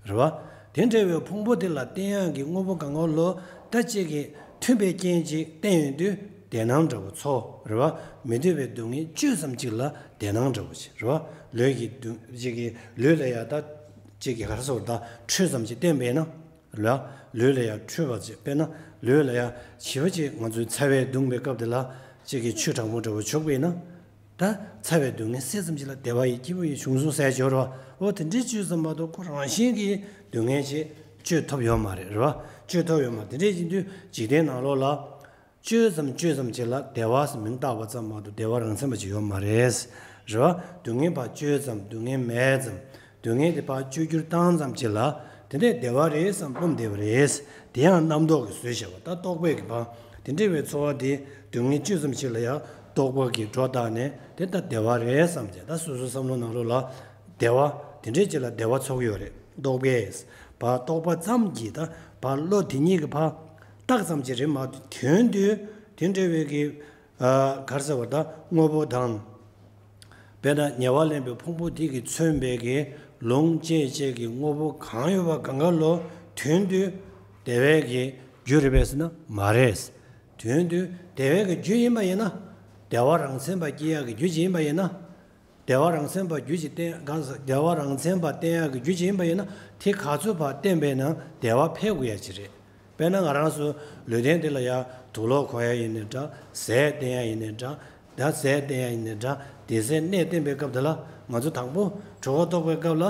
རེད་བ། དེ་འདྲ་བའི་ཕུང་པོ་དེ་ལ་བརྟེན་ཡག་གི་དངོས་པོ་གང་ག་ལོ་ད་ཅིག་གི་མཐུན་པའི་རྐྱེན་ཅིག་བསྟེན་ཡོང་དུས་བདེ་སྣང་འདྲ་བོ་ཚོར་རེད་བ། མི་མཐུན་པའི་སྡུག་བསྔལ་བཅུ་ཙམ་ཅིག་ལ་བདེ་སྣང་འདྲ་བོ་ཅིག་རེད་བ། ལུས་ཀྱི་སྡུག་ཅིག་གི་ལུས་ལ་ཡ་ད་ཅིག་གི་ག་རེ་ཟེར་ད་འཕྲོད་ཙམ་ཅིག་བསྟེན་པས་ན། ལ། ལུས་ལ་ཡང་འཕྲོད་པ་ཅིག་དཔེར་ན་ལུས་ལ་ཡང་ཞི་བ་ཅིག་ང་ཚོའི་ཚ་བས་གདུངས་པའི་སྐབས་དེ་ལ་ཅིག་གི་ཆུ་གྲང་མོ་འདྲ་བོ་བྱུག་པས་ན། ད་ཚ་བའི་སྡུག་བསྔལ་སེལ་ཙམ་ཅིག་ལ་བདེ་བ་ཡི་སྐྱིད་པོ་ཡི་བྱུང་སོང་ཟེར་སྦྱོར་བ་འོ་དེ་འདྲའི་བཅོས་ཙམ་མ་གཏོགས་ཁོ་རང་བཞིན་གྱིས་སྡུག་བསྔལ་ཅིག་བཅོས་ཐུབ་ཡོད་མ་རེད་རེད་བ། བཅོས་ཐུབ་ཡོད་མ་རེད། དེ་འདྲའི་ཡིན་དུས་འཇིག་རྟེན་ནང་ལོགས་ལ། བཅོས་ཙམ་བཅོས་ཙམ་ཅིག་ལ་བདེ་བ་ཟེར་མིང་བཏགས་པ་ཙམ་མ་གཏོགས་བདེ་བ་རང་མཚན་པ་ཅིག་ཡོད་མ་རེད། རེད་བ། སྡུག་བསྔལ་ཕར་བཅོས་ཙམ་སྡུག་བསྔལ་མེད་ཙམ། སྡུག་བསྔལ་དེ་ཕར་བཅོས་བསྒྱུར་བཏང་ཙམ་ཅིག་ལ་དེ་འདྲས་བདེ་བ་རེད་བསམ་རློམ་བསྡད་པ་རེད། དེ་ཡང་རྣམ་རྟོག་གིས་བཟོས་བཞག་པ་ད་རྟོག་པས་ཀྱི་ཕར་དེ་འདྲས་བའི་ཚོར་བ་དེ་སྡུག་བསྔལ་བཅོས་ཙམ་ཅིག་ལ་ཡང་རྟོག་པ་གིས་སྒྲོ་བཏགས་ནས་དེ་ད་བདེ་བ་རེད་བསམ་བྱས་ད་སོ་སོའི་བསམ་བློ་ནང་ལོགས་ལ་བདེ་བ་དེ་འདྲས་ཅིག་ལ་བདེ་བ་ཚོར་གྱི་ཡོད་རེད། རྟོག་པས་ཕར་རྟོག་པ་ཙམ་གྱིས་ད་ཕར་བློ་དེ་ཉིད་ཀྱི་ཕར་རྟགས་ཙམ་ཅིག་རེད་མ་གཏོགས་དོན་དུ་དེ་འདྲ་བའི་གི་ཨ་ག་རེ་ཟེར་བ་ད་དངོས་པོ་དང་། དཔེར་ན་ཉེ་བར་ལེན་པའི་ཕུང་པོ་དེ་གིས་མཚོན་པའི་གི་ལོངས་སྤྱད་བྱེད་ཀྱི་དངོས་པོ་གང་ཡོད་པ་གང་ག་ལོ་དོན་དུ་བདེ་བའི་གི་རྒྱུ་རེད་པས་ཟེར་ན་མ་རེད། དོན་དུ་བདེ་བའི་གི་རྒྱུ་ཡིན་པ་ཡིན་ན་བདེ་བ་རང་མཚན་པ་སྐྱེ་ཡག་གི་རྒྱུ་ཅིག་ཡིན་པ་ཡིན་ན། བདེ་བ་རང་མཚན་པ་རྒྱུ་ཅིག་བསྟན་གང་ཟག་བདེ་བ་རང་མཚན་པ་བསྟན་ཡག་གི་རྒྱུ་ཅིག་ཡིན་པ་ཡིན་ན་དེ་ག་ཚོད་ཕར་བསྟན་པས་ན་བདེ་བ་འཕེལ་དགོས་ཡ་ཅིག་རེད། དཔེར་ན་ང་རང་ཚོ་ལུས་རྟེན་འདི་ལ་ཡ་དུག་ལོག་གོན་ཡ་ཡིན་ནའི་འདྲ་ཟས་བསྟེན་ཡ་ཡིན་ནའི་འདྲ་ད་ཟས་བསྟེན་ཡ་ཡིན་ནའི་འདྲ་བདེ་གསལ་གནས་བསྟེན་པའི་སྐབས་འདི་ལ་ང་ཚོ་དང་པོ་གྲོད་ཁོག་ལྟོགས་པའི་སྐབས་ལ།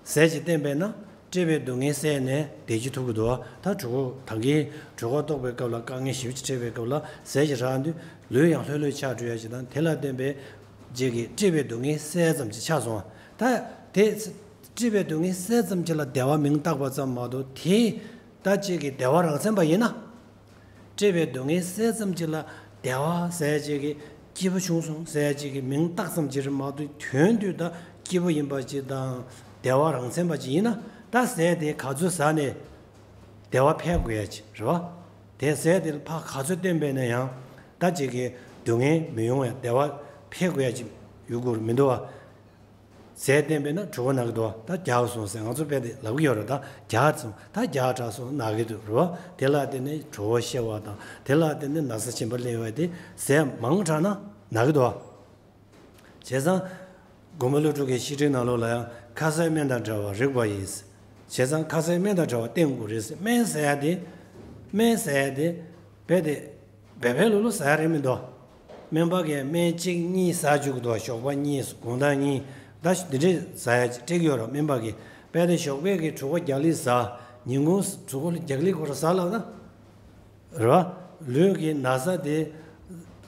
ཟས་ཅིག་བསྟེན་པས་ན་སྐྲེ་བའི་སྡུག་བསྔལ་བསལ་ནས་བདེ་སྐྱིད་ཐོབ་ཀྱི་འདུག་བ། ད་གྲོད་ཁོག་ད་གིན་གྲོད་ཁོག་ལྟོགས་པའི་སྐབས་ལ་དཀའ་ངལ་ཞེ་པོ་ཅིག་འཕྲད་པའི་སྐབས་ལ་ཟས་ཅིག་རག་དུས་ལུས་ཡང་ལྷོད་ལྷོད་ཆགས་འགྲོ་ཡ་ཅིག་དང་དེ་ལ་བརྟེན་པའི་རྗེས་ཀྱི་སྐྲེ་བའི་སྡུག་བསྔལ་བསལ་ཙམ་ཅིག་ཆགས་སོང་བ། ད་དེ་སྐྲེ་བའི་སྡུག་བསྔལ་བསལ་ཙམ་ཅིག་ལ་བདེ་བ་མིང་བཏགས་པ་ཙམ་མ་གཏོགས་དེ་ད་ཅིག་གི་བདེ་བ་རང་མཚན་པ་ཡིན་ན། སྐྲེ་བའི་སྡུག་བསྔལ་བསལ་ཙམ་ཅིག་ལ་བདེ་བ་ཟེར་ཅིག་གི་སྐྱིད་པོ་བྱུང་སོང་ཟེར་ཅིག་གི་མིང་བཏགས་ཙམ་ཅིག་རེད་མ་གཏོགས་དོན་དུ་ད་སྐྱིད་པོ་ཡིན་པ་ཅིག་དང་བདེ་བ་རང་མཚན་པ་ཅིག་ཡིན་ན་ད་ཟས་དེ་ག་ཚོད་ཟ་ནས་བདེ་བ་འཕེལ་དགོས་ཡ་ཅིག་རེད་བ། དེ་ཟས་དེ་ཕར་ག་ཚོད་བསྟེན་པས་ན་ཡང་ད་ཅིག་གི་སྡུག་བསྔལ་མི་ཡོང་ཡ་བདེ་བ་འཕེལ་དགོས་ཡ་ཅིག་ཡོད་དགོས་མི་འདུག་བ། ཟས་བསྟེན་པས་ན་གྲོད་ཁོག་ན་གི་འདུག་བ། ད་རྒྱགས་སོང་ཟེར་ང་ཚོ་དཔེ་དེ་ལབ་གི་ཡོད་རེད་ད། རྒྱགས་སོང་ད་རྒྱགས་དྲགས་སོང་ན་གི་འདུག་རེད་བ། དེ་ལ་བརྟེན་ནས་གྲོད་ཁོག་བཤལ་བ་དང་དེ་ལ་བརྟེན་ནས་ན་ཚ་ཆེན་པོ་སླེབས་པ་དེ་ཟས་མང་དྲགས་ན་ན་གི་འདུག་བ། བྱས་ཙང་། དགོན་པ་ཀླུ་སྒྲུབ་ཀྱི་བཤད་ཁྲིད་ནང་ལོགས་ལ་ཡང་ཁ་ཟས་སྨན་དང་འདྲ་བར་རིག་པ་ཡིས། བྱས་ཙང་ཁ་ཟས་སྨན་དང་འདྲ་བར་བསྟེན་དགོས་རེད་ཟེར་སྨན་ཟེར་ཡ་དེ། སྨན་ཟེར་ཡ་དེ། རྦད་དེ། འབད་འབད་ལུག་ལུག་ཟ་ཡ་རེད་མི་འདུག་སྨན་པ་གིས་སྨན་གཅིག་གཉིས་ཟ་བཅུག་གི་འདུག་ཞོགས་པ་གཉིས་དགོང་དག་གཉིས་ད་འདི་འདྲས་ཟ་ཡ་ཅིག་སྤྲད་ཀྱི་ཡོད་རེད་སྨན་པ་གིས། རྦད་དེ་ཞོགས་པའི་གི་གྲོད་ཁོག་རྒྱགས་ལི་ཟ། ཉིན་གུང་གྲོད་ཁོག་རྒྱགས་ལི་ཁོ་ར་ཟ་ལབ་ན། རེད་བ། ལུས་ཀྱི་ན་ཚ་དེ་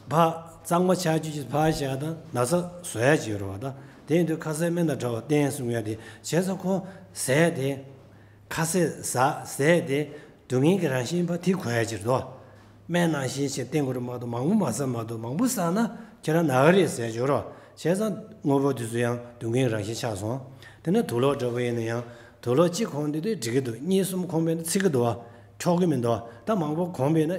ཕར་ གཙང་མ་ཆགས་རྒྱུ་ཅིག་ཕར་བཞག་དང་ན་ཚ་བཟོ་ཡ་ཅིག་ཡོད་རེད་བ། ད་དེ་ཡིན་དུས་ཁ་ཟས་སྨན་དང་འདྲ་བ་བསྟེན་གསུང་ཡ་དེ་བྱས་ཙང་ཁོ་ཟས་དེ་ཁ་ཟས་ཟ་ཟས་དེ་སྡུག་བསྔལ་གྱི་རང་བཞིན་པ་དེ་གོ་ཡ་ཅིག་རེད་དོ། སྨན་ནང་བཞིན་ཞིག་བསྟེན་དགོས་རེད་མ་གཏོགས་མང་པོ་མ་ཟ་མ་གཏོགས། མང་པོ་ཟ་ན་ཁྱེད་རང་ན་གི་རེད་ཟེར་ཡ་ཅིག་ཡོད་རེད་བ། བྱས་ཙང་དངོས་པོ་དེ་ཚོ་ཡང་སྡུག་བསྔལ་གྱི་རང་བཞིན་ཆགས་སོང་། དེ་ནས་དུག་ལོག་འདྲ་པོ་ཡིན་ན་ཡང་དུག་ལོག་གཅིག་གོན་དུས་དེ་འགྲིག་གི་འདུག་གཉིས་གསུམ་གོན་པས་ན་ཚིག་གི་འདུག་བ། འཁྱོག་གི་མི་འདུག་ད་མང་པོ་གོན་པས་ན་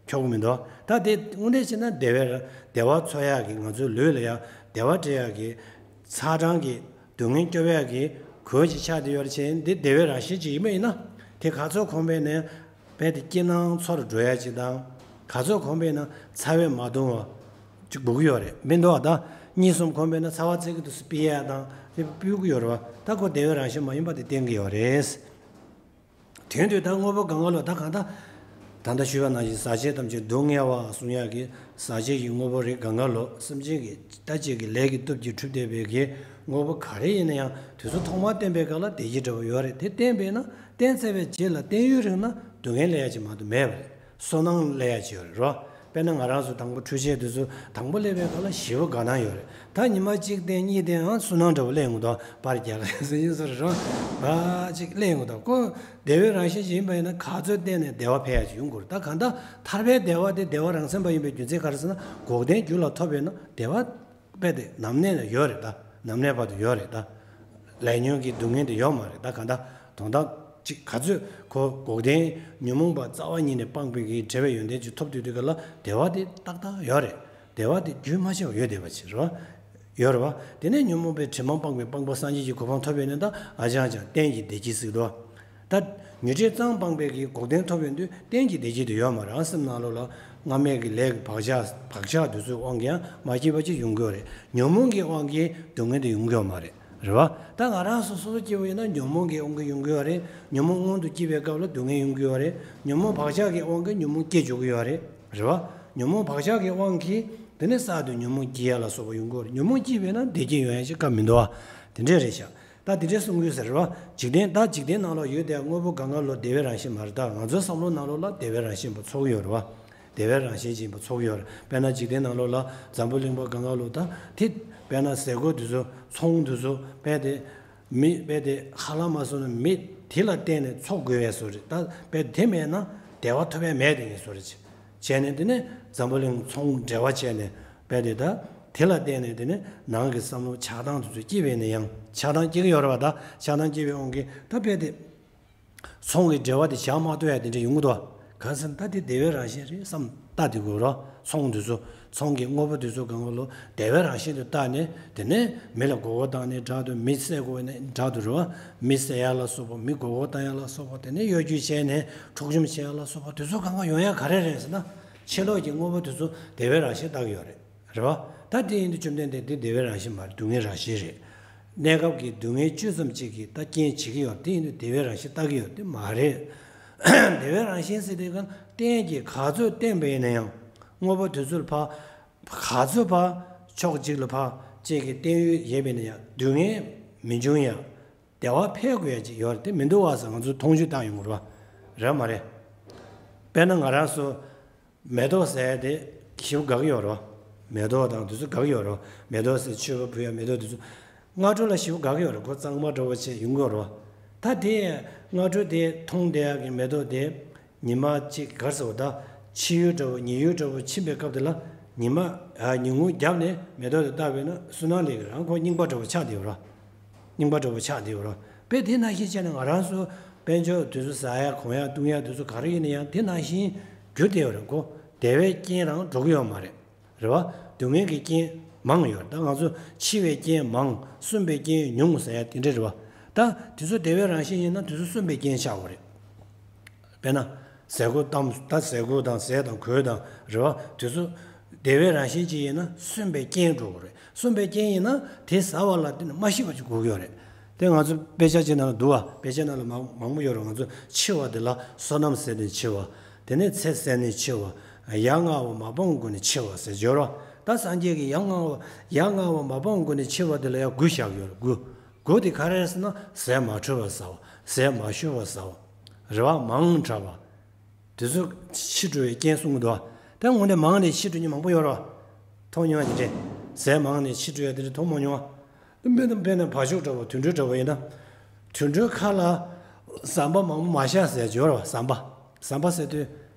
འཁྱོག་གི་མི་འདུག་ད་དེ་དངོས་གནས་བྱས་ན་བདེ་བའི་ར་བདེ་བ་འཚོལ་ཡག་གི་ང་ཚོའི་ལུས་ལ་ཡང་བདེ་བ་སྤྲད་ཡག་གི་ཚ་གྲང་གི་སྡུག་བསྔལ་སྐྱོབ་ཡག་གི་གོས་ཅིག་ཆགས་བསྡད་ཡོད་རེད་བྱས། འདི་བདེ་བའི་རང་བཞིན་ཅིག་ཡིན་པ་ཡིན་ན། དེ་ག་ཚོད་གོན་པས་ན་རྦད་དེ་སྐྱིད་སྣང་ཚོར་འགྲོ་ཡག་ཅིག་དང་། ག་ཚོད་གོན་པས་ན་ཚ་བས་མ་གདུང་བ་ཅིག་འབུག་གི་ཡོད་རེད་མི་འདུག་ད་གཉིས་གསུམ་གོན་པས་ན་ཚ་བ་ཚིག་གི་དུས་སུ་ཕི་ཡག་དང་དེ་སྤུས་ཀྱི་ཡོད་རེད་བ། ད་ཁོ་བདེ་བའི་རང་བཞིན་མ་ཡིན་པ་དེ་བསྟན་གྱི་ཡོད་རེད། དོན་དུ་ད་དངོས་པོ་གང་ག་ལོ་ད་གང་ལྟར། ད་ལྟ་ཞུས་པ་ནང་བཞིན་ཟག་བཅས་ཐམས་ཅད་སྡུག་བསྔལ་བ་གསུང་ཡག་གི་ཟག་བཅས་ཀྱི་དངོས་པོ་རིགས་གང་ག་ལོ་སེམས་ཅན་གྱི་ལྟ་བྱེད་ཀྱི་ལས་ཀྱི་སྟོབས་ཀྱིས་གྲུབ་བསྡད་པའི་གི་དངོས་པོ་ག་རེ་ཡིན་ན་ཡང་དུས་ཚོད་ཐོག་མར་བསྟན་པའི་སྐབས་ལ་བདེ་སྐྱིད་འདྲ་བོ་ཡོད་རེད། དེ་བསྟན་པས་ན་བསྟན་ཚར་བའི་རྗེས་ལ་བསྟན་ཡུན་རིང་ན་སྡུག་བསྔལ་སླེབས་ཡག་ཅིག་མ་གཏོགས་མེད་པ་རེད། བསོད་ནམས་སླེབས་ཡག་ཅིག་ཡོད་རེད་རོ། དཔེར་ན་ང་རང་ཚོ་དང་པོ་འཕྲུལ་ཆས་དེ་ཚོ་དང་པོ་སླེབས་པའི་སྐབས་ལ་ཞེ་པོ་དགའ་སྣང་ཡོད་རེད། ད་ཉི་མ་གཅིག་བསྟན་གཉིས་བསྟན་ཨང་བསོད་ནམས་འདྲ་བོ་སླེབས་ཡོང་གི་འདུག་པར་རྒྱག་གི་ཟེར་ཡིན་ཟེར་རོ། བ་གཅིག་སླེབས་ཡོང་གི་འདུག་ཁོ་བདེ་བའི་རང་བཞིན་ཞིག་ཡིན་པ་ཡིན་ན་ག་ཚོད་བསྟན་ནས་བདེ་བ་འཕེལ་ཡག་ཅིག་ཡོང་དགོས་རེད། ད་གང་ལྟར་ཐར་པའི་བདེ་བ་དེ་བདེ་བ་རང་མཚན་པ་ཡིན་པའི་རྒྱུ་མཚན་ག་རེ་ཟེར་ན། འགོག་བདེན་རྒྱུ་ལ་ཐོབ་པས་ན་བདེ་བ་རྦད་དེ་ནམ་གནས་ན་ཡོད་རེད། ད་ནམ་གནས་བར་དུ་ཡོད་རེད། ད་ལས་ཉོན་གྱི་སྡུག་བསྔལ་དེ་ཡོད་མ་རེད། ད་གང་ལྟར་དོན་དག་ཅིག་ག་ཚོད་ཁོ་འགོག་བདེན་ཉོན་མོངས་པ་རྩ་བ་ཉིད་ནས་སྤངས་པའི་གི་བདེ་བའི་ཡོན་ཏན་ཅིག་ཐོབ་དུས་དུས་ག་ལ་བདེ་བ་དེ་ཏག་ཏག་ཡོད་རེད། བདེ་བ་དེ་རྒྱུན་མ་ཆད་པར་ཡོད་བསྡད་པ་ཅིག་རེད་བ། ཡོད་རེད་བ། དེ་ནས་ཉོན་མོངས་པའི་དྲི་མ་སྤངས་པའི་སྤངས་པ་སངས་རྒྱས་ཀྱི་གོ་འཕང་ཐོབ་པས་ན་ད་ཨ་ཅང་ཅང་གཏན་གྱི་བདེ་སྐྱིད་ཟེར་གི་འདུག་ད་ཉོན་སྒྲིབ་ཙམ་སྤངས་པའི་གི་འགོག་བདེན་ཐོབ་ཡོང་དུས་གཏན་གྱི་བདེ་སྐྱིད་དུ་ཡོད་མ་རེད། སེམས་ནང་ལོགས་ལ་སྔ་མའི་གི་ལས་ཀྱི་བག་ཆགས་བག་ཆགས་དེ་ཚོའི་དབང་གིས་ཡང་མ་སྐྱིད་པ་ཅིག་ཡོང་གི་ཡོད་རེད། ཉོན་མོངས་ཀྱི་དབང་གིས་སྡུག་བསྔལ་དེ་ཡོང་གི་ཡོད་མ་རེད། རེད་བ། ད་ང་རང་སོ་སོ་སྐྱིད་པོ་ཡིན་ན་ཉོན་མོངས་ཀྱི་དབང་གིས་ཡོང་གི་ཡོད་རེད། ཉོན་མོངས་མངོན་དུ་སྐྱེས་པའི་སྐབས་ལ་སྡུག་བསྔལ་ཡོང་གི་ཡོད་རེད། ཉོན་མོངས་བག་ཆགས་ཀྱི་དབང་གིས་ཉོན་མོངས་སྐྱེ་འཇུག་གི་ཡོད་རེད། རེད་བ། ཉོན་མོངས་བག་ཆགས་ཀྱི་དབང་གིས་དེ་ནས་གསར་དུ་ཉོན་མོངས་སྐྱེ་ཡ་ལ་སོགས་པ་ཡོང་གི་ཡོད་རེད། ཉོན་མོངས་སྐྱེས་པས་ན་བདེ་སྐྱིད་ཡོང་ཡ་ཞིག་སྐབས་མི་འདུག་བ། དེ་འདྲས་རེད་ཤག་ད་དེ་འདྲས་གསུང་གི་ཡོད་ཟེར་བ། འཇིག་རྟེན་ད་འཇིག་རྟེན་ནང་ལོགས་ཡོད་དེ་དངོས་པོ་གང་ག་ལོ་བདེ་བའི་རང་བཞིན་མ་རེད། ད་ང་ཚོའི་བསམ་བློ་ནང་ལོགས་ལ་བདེ་བའི་རང་བཞིན་པ་ཚོར་གི་ཡོད་རེད་བ། བདེ་བའི་རང་བཞིན་ཅན་པ་ཚོར་གི་ཡོད་རེད། དཔེར་ན་འཇིག་རྟེན་ནང་ལོགས་ལ་འཛམ་བུ་གླིང་པ་གང་ག་ལོ་ད་དེ་དཔེར་ན་ཟས་གོས་དེ་ཚོ་ཚོང་དེ་ཚོ་དཔེ་དེ་མི་དཔེ་དེ་ཧ་ལམ་མ་སོང་ན་མི་དེ་ལ་བརྟེན་ནས་འཚོ་དགོས་པའི་བཟོ་རེད། ད་དཔེ་དེ་མེད་ན་བདེ་བ་ཐོབ་ཡ་མེད་དེ་ངས་བཟོ་རེད། བྱས་ནས་དེ་ནས་འཛམ་བུ་གླིང་ཚོང་འབྲེལ་བ་བྱས་ནས་དཔེ་དེ་ད་དེ་ལ་བརྟེན་ནས་དེ་ནས་ནང་གི་བསམ་བློ་ཆགས་སྡང་དེ་ཚོ་སྐྱེས་པས་ན་ཡང་ཆགས་སྡང་སྐྱེ་གི་ཡོད་རེད་བ། ད་ཆགས་སྡང་སྐྱེ་བའི་དབང་གིས་ད་དཔེ་དེ་ཚོང་གི་འབྲེལ་བ་དེ་བྱ་མ་ཐུབ་ཡ་དེ་འདྲ་ཡོང་གི་འདུག་བ། གང་ཟེར་ན་ད་དེ་བདེ་བའི་རང་བཞིན་རེད་བསམ་ལྟ་དེ་དགོས་རོ། ཚོང་དེ་ཚོ་ཚོང་གི་དངོས་པོ་དེ་ཚོ་གང་ག་ལོ་བདེ་བའི་རང་བཞིན་དུ་བལྟ་ནས་དེ་ནས་མི་ལ་མགོ་སྐོར་བཏང་ནས་དྲག་ཏུ་མི་བསད་དགོས་ནས་དྲག་ཏུ་རེད་བ། མི་བསད་ཡ་ལ་སོགས་པ་མི་མགོ་སྐོར་བཏང་ཡ་ལ་སོགས་པ་དེ་ནས་གཡོ་སྒྱུ་བྱས་ནས་འཕྲོག་བཅོམ་བྱེད་ཡ་ལ་སོགས་པ་དེ་ཚོ་གང་ག་ཡོང་ཡ་ག་རེ་རེད་ཟེར་ན། ཕྱི་ལོགས་ཀྱི་དངོས་པོ་དེ་ཚོ་བདེ་བའི་རང་བཞིན་བལྟ་གི་ཡོད་རེད། རེད་བ། ད་དེ་ཡིན་དུས་བཅོམ་ལྡན་འདས་འདི་བདེ་བའི་རང་བཞིན་མ་རེད། སྡུག་བསྔལ་རང་བཞིན་རེད། གནས་སྐབས་ཀྱི་སྡུག་བསྔལ་ཅུང་ཙམ་ཅིག་གིས་ད་རྐྱེན་བྱེད་ཀྱི་ཡོད་རེད། དེ་ཡིན་དུས་བདེ་བའི་རང་བཞིན་བལྟ་གི་ཡོད་རེད། དེ་མ་རེད། བདེ་བའི་རང་བཞིན་ཟེར་དུས་གང་གཏན་གྱི་ག་ཚོད་བསྟན་པ་ཡིན་ན་ཡང་དངོས་པོ་དེ་ཚོར་ཕ་ག་ཚོད་ཕ་ཕྱོགས་གཅིག་ལ་ཕ་གཅིག་གི་བསྟན་ཡུལ་ཡོད་པ་ཡིན་ན་ཡང་སྡུག་བསྔལ་མི་འབྱུང་ཡ། བདེ་བ་འཕེལ་དགོས་ཡ་ཅིག་ཡོད་རེད། དེ་མི་འདུག་བ་ཟེར་ང་ཚོས་མཐོང་ཆོས་བཏང་ཡོང་གི་རེད་བ། རེད་མ་རེད། དཔེར་ན་ང་རང་ཚོ་མེ་ཏོག་ཟེར་ཡ་དེ་ཞེ་པོ་དགའ་གི་ཡོད་རེད་བ། མེ་ཏོག་དང་དེ་ཚོ་དགའ་གི་ཡོད་རེད་བ། མེ་ཏོག་ཟེར་མཆོད་པ་ཕུལ་ཡ་མེ་ཏོག་དེ་ཚོ་སྔ་དྲོ་ལ་ཞེ་པོ་དགའ་གི་ཡོད་རེད། ཁོ་གཙང་མ་འདྲ་བོ་བྱས་ཡོང་གི་ཡོད་རེད་བ། ད་དེ་སྔ་དྲོ་དེ་མཐོང་བསྡད་ཡ་གི་མེ་ཏོག་དེ་ཉི་མ་གཅིག་ག་རེ་ཟེར་བ། ད་ཕྱི་ཡུལ་འདྲ་བོ་ཉི་ཡུལ་འདྲ་བོ་ཕྱིན་པའི་སྐབས་དེ་ལ་ཉི་མ་ཨ་ཉིན་གུང་རྒྱབ་ནས་མེ་ཏོག་དེ་བཏབ་པས་ན་བསོད་ནམས་ལས་ཀྱི་རང་ཁོ་རྙིང་པ་འདྲ་བོ་ཆགས་བསྡད་ཡོད་རེད་བ། རྙིང་པ་འདྲ་བོ་ཆགས་བསྡད་ཡོད་རེད། དཔེ་དེ་ནང་བཞིན་བྱས་ནས་ང་རང་ཚོ་དཔལ་འབྱོར་དེ་ཚོ་ཟ་ཡ་གོན་ཡ་བཏུང་ཡ་དེ་ཚོ་ག་རེ་ཡིན་ན་ཡང་དེ་ནང་བཞིན་འགྱུར་བསྡད་ཡོད་རེད་གོ། བདེ་བའི་རྐྱེན་རང་འགྲོ་གི་ཡོད་མ་རེད། རེད་བ། སྡུག་བསྔལ་གྱི་རྐྱེན་མང་ཡོད་རེད། ད་ང་ཚོ་འཆི་བའི་རྐྱེན་མང་གསོན་པའི་རྐྱེན་ཉུང་ཟེར་ཡ་དེ་འདྲ་རེད་བ། ད་དེ་ཚོ་བདེ་བའི་རང་བཞིན་ཡིན་ན་དེ་ཚོ་གསོན་པའི་རྐྱེན་ཆགས་དགོས་རེད། དཔེར་ན། ཟས་གོས་གཏམ་ད་ཟས་གོས་དང་ཟས་དང་གོས་དང་རེད་བ། དེ་ཚོ་བདེ་བའི་རང་བཞིན་ཅིག་ཡིན་ན་གསོན་པའི་རྐྱེན་འགྲོ་དགོས་རེད། གསོན་པའི་རྐྱེན་ཡིན་ན་དེ་ཟ་བ་ལ་བརྟེན་ནས་མ་ཤི་བ་ཅིག་དགོས་ཀྱི་ཡོད་རེད། དེ་ང་ཚོ་དཔེ་ཆ་ཅིག་ནང་ལ་འདུག་བ། དཔེ་ཆ་ནང་ལ་མང་མང་པོ་ཡོད་རེད། ང་ཚོ་འཆི་བ་དེ་ལ་བསོད་ནམས་ཟད་ནས་འཆི་བ། དེ་ནས་ཚེ་ཟད་ནས་འཆི་བ། ཡ་ང་བ་མ་སྤངས་སྒོ་ནས་འཆི་བ་ཟེར་ཡོད་རེད་བ། ད་སངས་རྒྱས་ཀྱིས་ཡ་ང་བ་ཡ་ང་བ་མ་སྤངས་སྒོ་ནས་འཆི་བ་དེ་ལ་ཡང་དགུ་བཞག་ཡོད་རེད། དགུ། དགུ་དེ་ག་རེ་རེད་ཟེར་ན་ཟས་མ་འཕྲོད་པ་ཟ་བ། ཟས་མ་ཞུ་བ་ཟ་བ། རེད་བ། མང་དྲགས་པ། དེ་ཚོ་འཆི་འགྲོ་བའི་རྐྱེན་གསུང་གི་འདུག་བ། ད་དངོས་གནས་མང་ནས་འཆི་འགྲོ་མཁན་མང་པོ་ཡོད་རེད་ མཐོང་མྱོང་བ་དེ་འདྲས། ཟས་མང་ནས་ཕྱི་དྲོ་ཡ་དེ་འདྲས་མཐོང་མ་མྱོང་བ། དཔེར་ན་དཔེར་ན་བ་ཕྱུགས་འདྲ་བོ་དུད་འགྲོ་འདྲ་བོ་ཡིན་ན། དུད་འགྲོའི་ཁ་ལ་ཟམ་པ་མང་པོ་མ་བཞག་ཟེར་ཡ་ཅིག་ཡོད་རེད་བ། ཟམ་པ། ཟམ་པ་ཟེར་དུས།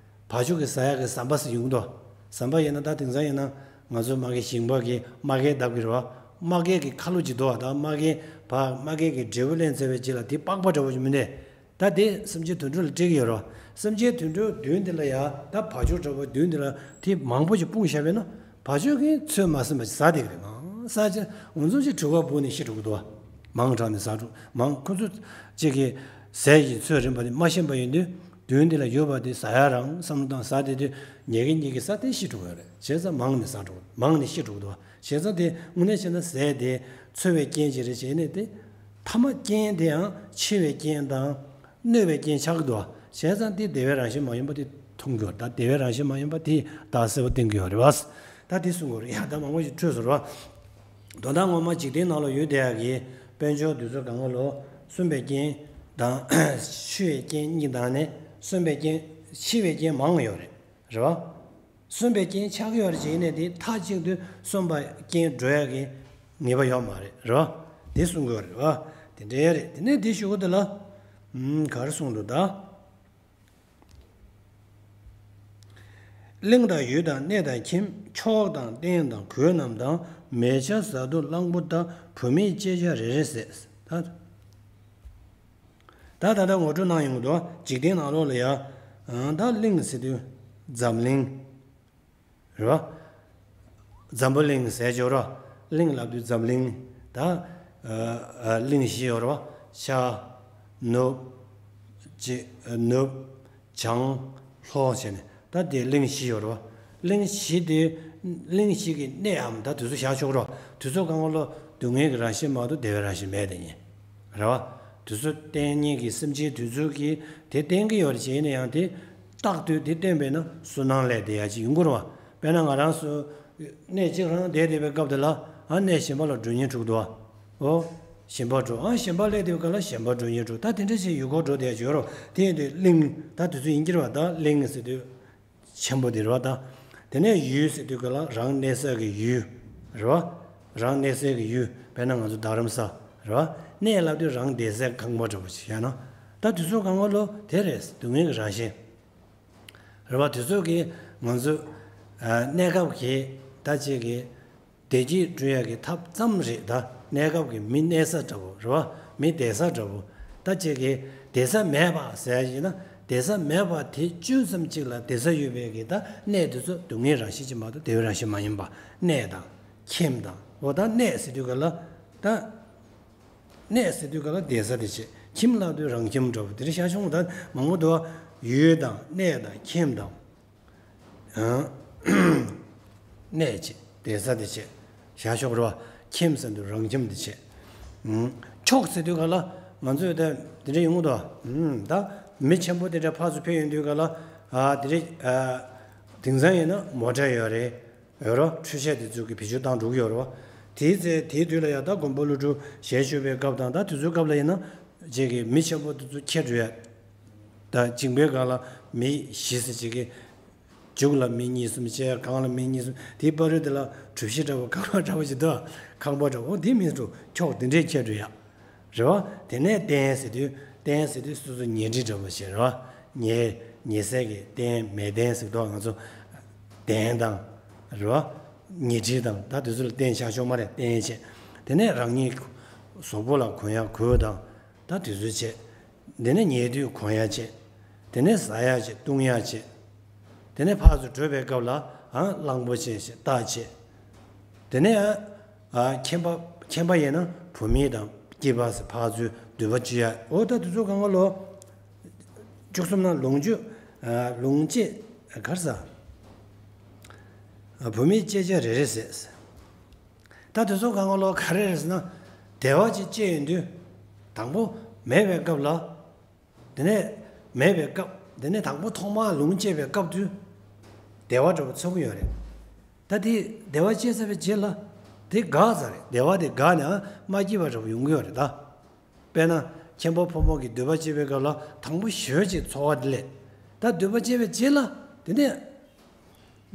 བ་ཕྱུགས་ཀྱི་ཟ་ཡག་གི་ཟམ་པ་ཟེར་ཡོང་གི་འདུག་ཟམ་པ་ཡིན་ན་ད་དེང་སང་ཡིན་ན་ང་ཚོ་མ་གི་ཞིང་པ་གི་རྨ་རྒྱལ་བརྡབ་ཀྱི་རེད་བ། རྨ་རྒྱལ་གྱི་ཁ་ལོ་ཅིག་འདུག་བ། ད་རྨ་རྒྱལ་བ་རྨ་རྒྱལ་གྱི་འབྲས་བུ་ལེན་ཚར་བའི་རྗེས་ལ་དེ་པགས་པ་འདྲ་བོ་ཞིག་མི་འདུག་ད་དེ་སེམས་ཅན་དུད་འགྲོ་ལ་སྤྲད་ཀྱི་ཡོད་རེད་བ། སེམས་ཅན་དུད་འགྲོའི་མདུན་དེ་ལ་ཡ་ད་བ་ཕྱུགས་འདྲ་བོ་མདུན་དེ་ལ་དེ་མང་པོ་ཞིག་སྤུངས་བཞག་པས་ན། བ་ཕྱུགས་ཀྱིས་ཚོད་མ་ཟིན་པ་ཞིག་ཟ་བསྡད་ཀྱི་རེད། མང་ཟ་ཅིག་འོ་ཙམ་ཞིག་གྲུ་ཁ་སྦུག་ནས་ཤི་འགྲོ་གི་འདུག་བ། མང་དྲགས་ནས་ཟ་འགྲོ། མང་ཁོ་ཚོ་གཅིག་གིས་ཟས་ཀྱི་ཚོད་རན་པ་དེ་མ་ཤེས་པ་ཡིན་དུས། མདུན་དེ་ལ་ཡོད་པ་དེ་ཟ་ཡ་རང་བསམ་བློ་བཏང་ཟ་བསྡད་དུས་ཉལ་གིན་ཉལ་གིན་ཟ་དེ་ཤི་འགྲོ་གི་རེད། བྱས་ཙང་མང་ནས་ཟ་འགྲོ། མང་ནས་ཤི་འགྲོ་གི་འདུག་བ། བྱས་ཙང་དེ་དངོས་གནས་བྱས་ན་ཟས་དེ་འཚོ་བའི་རྐྱེན་ཅིག་རེད་བྱས་ནས་དེ། ཐ་མ་རྐྱེན་དེའང་འཆི་བའི་རྐྱེན་དང་། གནོད་པའི་རྐྱེན་ཆགས་ཀྱི་འདུག་བ། བྱས་ཙང་དེ་བདེ་བའི་རང་བཞིན་མ་ཡིན་པ་དེ་མཐོང་གི་ཡོད་རེད། ད་བདེ་བའི་རང་བཞིན་མ་ཡིན་པ་དེ་ད་གསལ་པོ་བསྟན་གྱི་ཡོད་རེད་བ། ད་དེ་གསུང་གི་ཡོད་རེད། ཡ་ད་མང་པོ་ཞིག་འཕྲོས་སོང་རེད་བ། དོན་དག་ངོ་མ་འཇིག་རྟེན་ནང་ལ་ཡོད་བསྡད་ཡག་གི་དཔལ་འབྱོར་དེ་ཚོ་གང་ག་ལོ་གསོན་པའི་རྐྱེན་དང་། འཆི་བའི་རྐྱེན་གཉིས་དང་ནི། གསོན་པའི་རྐྱེན། འཆི་བའི་རྐྱེན་མང་ཡོད་རེད། རེད་བ། གསོན་པའི་རྐྱེན་ཆགས་ཀྱི་ཡོད་རེད་བྱས་ནས་དེ་མཐའ་གཅིག་ཏུ་གསོན་པ་རྐྱེན་འགྲོ་ཡག་གི་ངེས་པ་ཡོད་མ་རེད། རེད་བ། དེ་གསུང་གི་ཡོད་རེད་བ། དེ་འདྲ་རེད། དེ་ནས་དེ་ཞུ་གི་འདུག་ལ། ཨུམ། ག་རེ་གསུངས་འདུག་ད། གླིང་དང་ཡུལ་དང་གནས་དང་ཁྱིམ། ཕྱོགས་དང་རྟེན་དང་གོས་རྣམས་དང་། མལ་ཆ་བཟའ་བཏུང་གླང་པོ་དག། བུད་མེད་བཅས་ཀྱང་རེ་རེ་ཟད། ད། ད་ད་ལྟ་ངོ་སྤྲོད་གནང་ཡོང་གི་འདུག་འཇིག་རྟེན་ནང་ལོགས་ལ་ཡ། ཨ། ད་གླིང་ཟེར་དུས་འཛམ་གླིང་། རེད་བ། འཛམ་བུ་གླིང་ཟེར་ཅིག་ཡོད་རེད་བ། གླིང་ལབ་དུས་འཛམ་གླིང་། ད། ཨ། ཨ། གླིང་བཞི་ཡོད་རེད་བ། ཤར། ནུབ། ཅེ། ནུབ། བྱང་། ལྷོ་བྱས་ནས་ད་དེ་གླིང་བཞི་ཡོད་རེད་བ། གླིང་བཞི་དེ། གླིང་བཞི་གི་གནས་འམ་ད་དེ་ཚོ་བཞག་ཆོག་རེད་བ། དེ་ཚོ་གང་ག་ལོ་སྡུག་བསྔལ་གྱི་རང་བཞིན་མ་གཏོགས་བདེ་བའི་རང་བཞིན་མེད་དེ་ཡིན། རེད་བ། དེ་ཚོ་བརྟེན་མཁན་གྱི་སེམས་ཅན་དེ་ཚོ་གིས་དེ་བརྟེན་གྱི་ཡོད་རེད་བྱས་ན་ཡང་དེ། རྟག་ཏུ་དེ་བརྟེན་པས་ན་བསོད་ནམས་ལས་དེ་ཡ་ཅིག་ཡོང་གི་རེད་བ། དཔེར་ན་ང་རང་ཚོ་གནས་གཅིག་རང་བསྡད་བསྡད་པའི་སྐབས་དེ་ལ། ཨ། གནས་གཞན་པ་ལ་འགྲོ་སྙིང་འདོད་ཀྱི་འདུག་བ། ཨོ། གཞན་པ་འགྲོ། ཨ། གཞན་པ་སླེབས་བསྡད་པའི་སྐབས་ལ་གཞན་པ་འགྲོ་སྙིང་འདོད། ད་དེ་འདྲ་ཞིག་ཡུལ་སྐོར་འགྲོ་བསྡད་ཡ་ཅིག་ཡོད་རེད་བ། དེ་ཡིན་དུས་གླིང་། ད་དེ་ཚོ་ཡིན་གྱི་རེད་བ། ད་གླིང་ཟེར་དུས་ཆེན་པོ་དེ་རེད་བ། ད། དེ་ནས་ཡུལ་ཟེར་དུས་སྐབས་ལ་རང་གནས་ས་གི་ཡུལ། རེད་བ། རང་གནས་ས་གི་ཡུལ། དཔེར་ན་ང་ཚོ་རྡ་རམ་ས། རེད་བ། གནས་ལབ་དུས་རང་བསྡད་སའི་ཁང་པ་འདྲ་པོ་ཞིག་བཞག་ན། ད་དེ་ཚོ་གང་ག་ལོ་དེ་རེད། སྡུག་བསྔལ་གྱི་རང་བཞིན། རེད་བ། དེ་ཚོ་གིས་ང་ཚོ། ཨ། གནས་སྐབས་ཀྱི་ད་ཅིག་གི་བདེ་སྐྱིད་སྐྲུན་ཡག་གི་ཐབས་ཙམ་རེད། ད་གནས་སྐབས་ཀྱི་མི་གནས་ས་འདྲ་པོ། རེད་བ། མི་བསྡད་ས་འདྲ་པོ། ད་ཅིག་གི་བསྡད་ས་མེད་པ་ཟེར་ཡ་ཡིན་ན། བསྡད་ས་མེད་པ་དེ་ཅུང་ཙམ་ཅིག་ལ་བསྡད་ས་ཡོད་པའི་གི་ད་གནས་དེ་ཚོ་སྡུག་བསྔལ་རང་བཞིན་ཅིག་མ་གཏོགས་བདེ་བའི་རང་བཞིན་མ་ཡིན་པ། གནས་དང་། ཁྱིམ་དང་། འོ། ད་གནས་ཟེར་དུས་སྐབས་ལ། ད། གནས་ཟེར་དུས་སྐབས་ལ་བསྡད་ས་དེ་བྱས། ཁྱིམ་ལབ་དུས་རང་ཁྱིམ་འདྲ་པོ་དེ་རེད། ཤ་ཆུང་ད་མང་པོ་འདུག་བ། ཡུལ་དང་གནས་དང་ཁྱིམ་དང་། ཨང་། གནས་བྱས། བསྡད་ས་དེ་བྱས། བཞག་ཆོག་རེད་བ། ཁྱིམ་ཟེར་དུས་རང་ཁྱིམ་དེ་བྱས། ཨང་། ཕྱོགས་ཟེར་དུས་སྐབས་ལ་ང་ཚོས་ད་དེ་འདྲ་ཡོང་གི་འདུག་ཨང་། ད་མི་ཆེན་པོ་དེ་འདྲ་ཕར་ཚུར་ཕེབས་ཡོང་དུས་སྐབས་ལ། ཨ། དེ་རེད། ཨ། དེང་སང་ཡིན་ན་མོ་ཊ་ཡོད་རེད། ཡོད་རེད། འཕྲུལ་ཆས་དེ་ཚོ་གིས་བེད་སྤྱོད་བཏང་འགྲོ་གི་ཡོད་རེད་བ། དེའི་ཚེ་དེའི་དུས་ལ་ཡ་ད་མགོན་པོ་ཀླུ་སྒྲུབ་ཞལ་བཞུགས་པའི་སྐབས་དང་ད་དེ་ཚོའི་སྐབས་ལ་ཡིན་ན། ཅིག་གི་མི་ཆེན་པོ་དེ་ཚོ་ཁྱེར་འགྲོ་ཡ། ད་འཇིང་པའི་སྒང་ལ་མི་བཞི་ཟེར། ཅིག་གི་མཇུག་ལ་མི་གཉིས་གསུམ་བྱས། སྒང་ལ་མི་གཉིས་གསུམ། དེའི་བར་དུ་དེ་ལ་གྲུ་བཞི་འདྲ་བོ། ཁང་པ་འདྲ་བོ་ཞིག་འདུག་ཁང་པ་འདྲ་བོ། འོ་དེ་མི་འགྲོ། ཁྱོག་དེ་འདྲས་ཁྱེར་འགྲོ་ཡ། རེད་བ། དེ་ནས་རྟེན་ཟེར་དུས། རྟེན་ཟེར་དུས་སོ་སོ་ཉལ་ཁྲི་འདྲ་པོ་ཞིག་རེད་བ། ཉལ། ཉལ་སའི་གི་རྟེན། མལ་སྟན་ཟེར་དུས་ང་ཚོ་གདན་དང་། རེད་བ། ཉལ་ཁྲི་དང་ད་དེ་ཚོ་ལ་རྟེན་བཞག་ཆོག་མ་རེད། རྟེན་བྱས། དེ་ནས་རང་ཉིད་གཟུགས་པོ་ལ་གོན་ཡ་གོས་དང་ད་དེ་ཚོ་བྱས། དེ་ནས་ཉལ་དུས་གོན་ཡ་བྱས། དེ་ནས་ཟ་ཡ་བྱས། བཏུང་ཡ་བྱས། དེ་ནས་ཕར་ཚུར་བགྲོད་པའི་སྐབས་ལ། ཨ། གླང་པོ་ཆེ་ཞིག་བཏགས་བྱས། དེ་ནས། ཨ། ཁྱིམ་པ། ཁྱིམ་པ་ཡིན་ན་བུད་མེད་དང་སྐྱེས་པ་ཟེར་ཕར་ཚུར་འདུས་པ་བྱེད་ཡ། འོ་ད་དེ་ཚོ་གང་ག་ལོ། བཅུ་གསུམ་ན་ལོངས་སྤྱོད། ཨ། ལོངས་སྤྱད། ག་རེ་ཟ། ཨ། བུད་མེད་བཅས་ཀྱང་རེ་རེ་ཟད། ད་དེ་ཚོ་གང་ག་ལོ་ག་རེ་རེད་ཟེར་ན། བདེ་བ་ཅིག་སྐྱེས་ཡོང་དུས། དང་པོ་མེད་པའི་སྐབས་ལ། དེ་ནས་མེད་པའི་སྐབས། དེ་ནས་དང་པོ་ཐོག་མར་ལོངས་སྤྱད་པའི་སྐབས་དུས། བདེ་བ་འདྲ་པོ་ཚ་པོ་ཡོད་རེད། ད་དེ་བདེ་བ་སྐྱེས་ཚར་བའི་རྗེས་ལ། དེ་འགག་ཚར་རེད། བདེ་བ་དེ་འགག་ནས་ཨ་མ་སྐྱིད་པ་འདྲ་པོ་ཡོང་གི་ཡོད་རེད་ད། དཔེར་ན་ཁྱིམ་པ་ཕོ་མོ་གི་འདུས་པ་བྱས་པའི་སྐབས་ལ་དང་པོ་ཞོལ་གྱི་འཚོ་བ་དེ་ལས། ད་འདུས་པ་བྱས་པའི་རྗེས་ལ་དེ་ནས།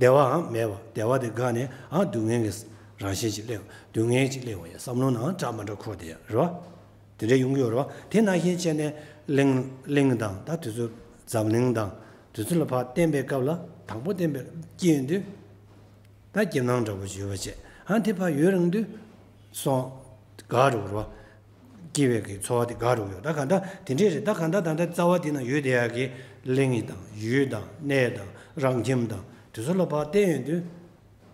བདེ་བའང་མེད་པ། བདེ་བ་དེ་འགགས་ནས་ཨ་སྡུག་བསྔལ་གྱི་རང་བཞིན་ཅིག་སླེབས། སྡུག་བསྔལ་ཅིག་སླེབས་པ་ཡིན། བསམ་བློ་ནང་འདྲ་མི་འདྲ་འཁོར་བསྡད་ཡོད་རེད་བ། དེ་འདྲ་ཡོང་གི་ཡོད་རེད་བ། དེ་ནང་བཞིན་བྱས་ནས་གླིང་གླིང་དང་ད་དེ་ཚོ་འཛམ་གླིང་དང་དེ་ཚོ་ལ་ཕར་བརྟེན་པའི་སྐབས་ལ་དང་པོ་བརྟེན་པའི་སྐྱེ་ཡོང་དུས། ད་སྐྱིད་སྣང་འདྲ་པོ་ཞིག་ཡོད་པ་བྱས། ཨ་དེ་ཕར་ཡུན་རིང་དུས་སོང་། འགག་འགྲོ་གི་རེད་བ། སྐྱིད་པའི་གི་ཚོར་བ་དེ་འགག་འགྲོ་གི་ཡོད། ད་ག་འདྲ་དེ་འདྲས་རེད། ད་ག་འདྲ་ད་ལྟ་རྩ་བ་དེ་ན་ཡོད་བསྡད་ཡག་གི་གླིང་དང་ཡུལ་དང་གནས་དང་རང་ཁྱིམ་དང་དེ་ཚོ་ལ་ཕར་བརྟེན་ཡོང་དུས།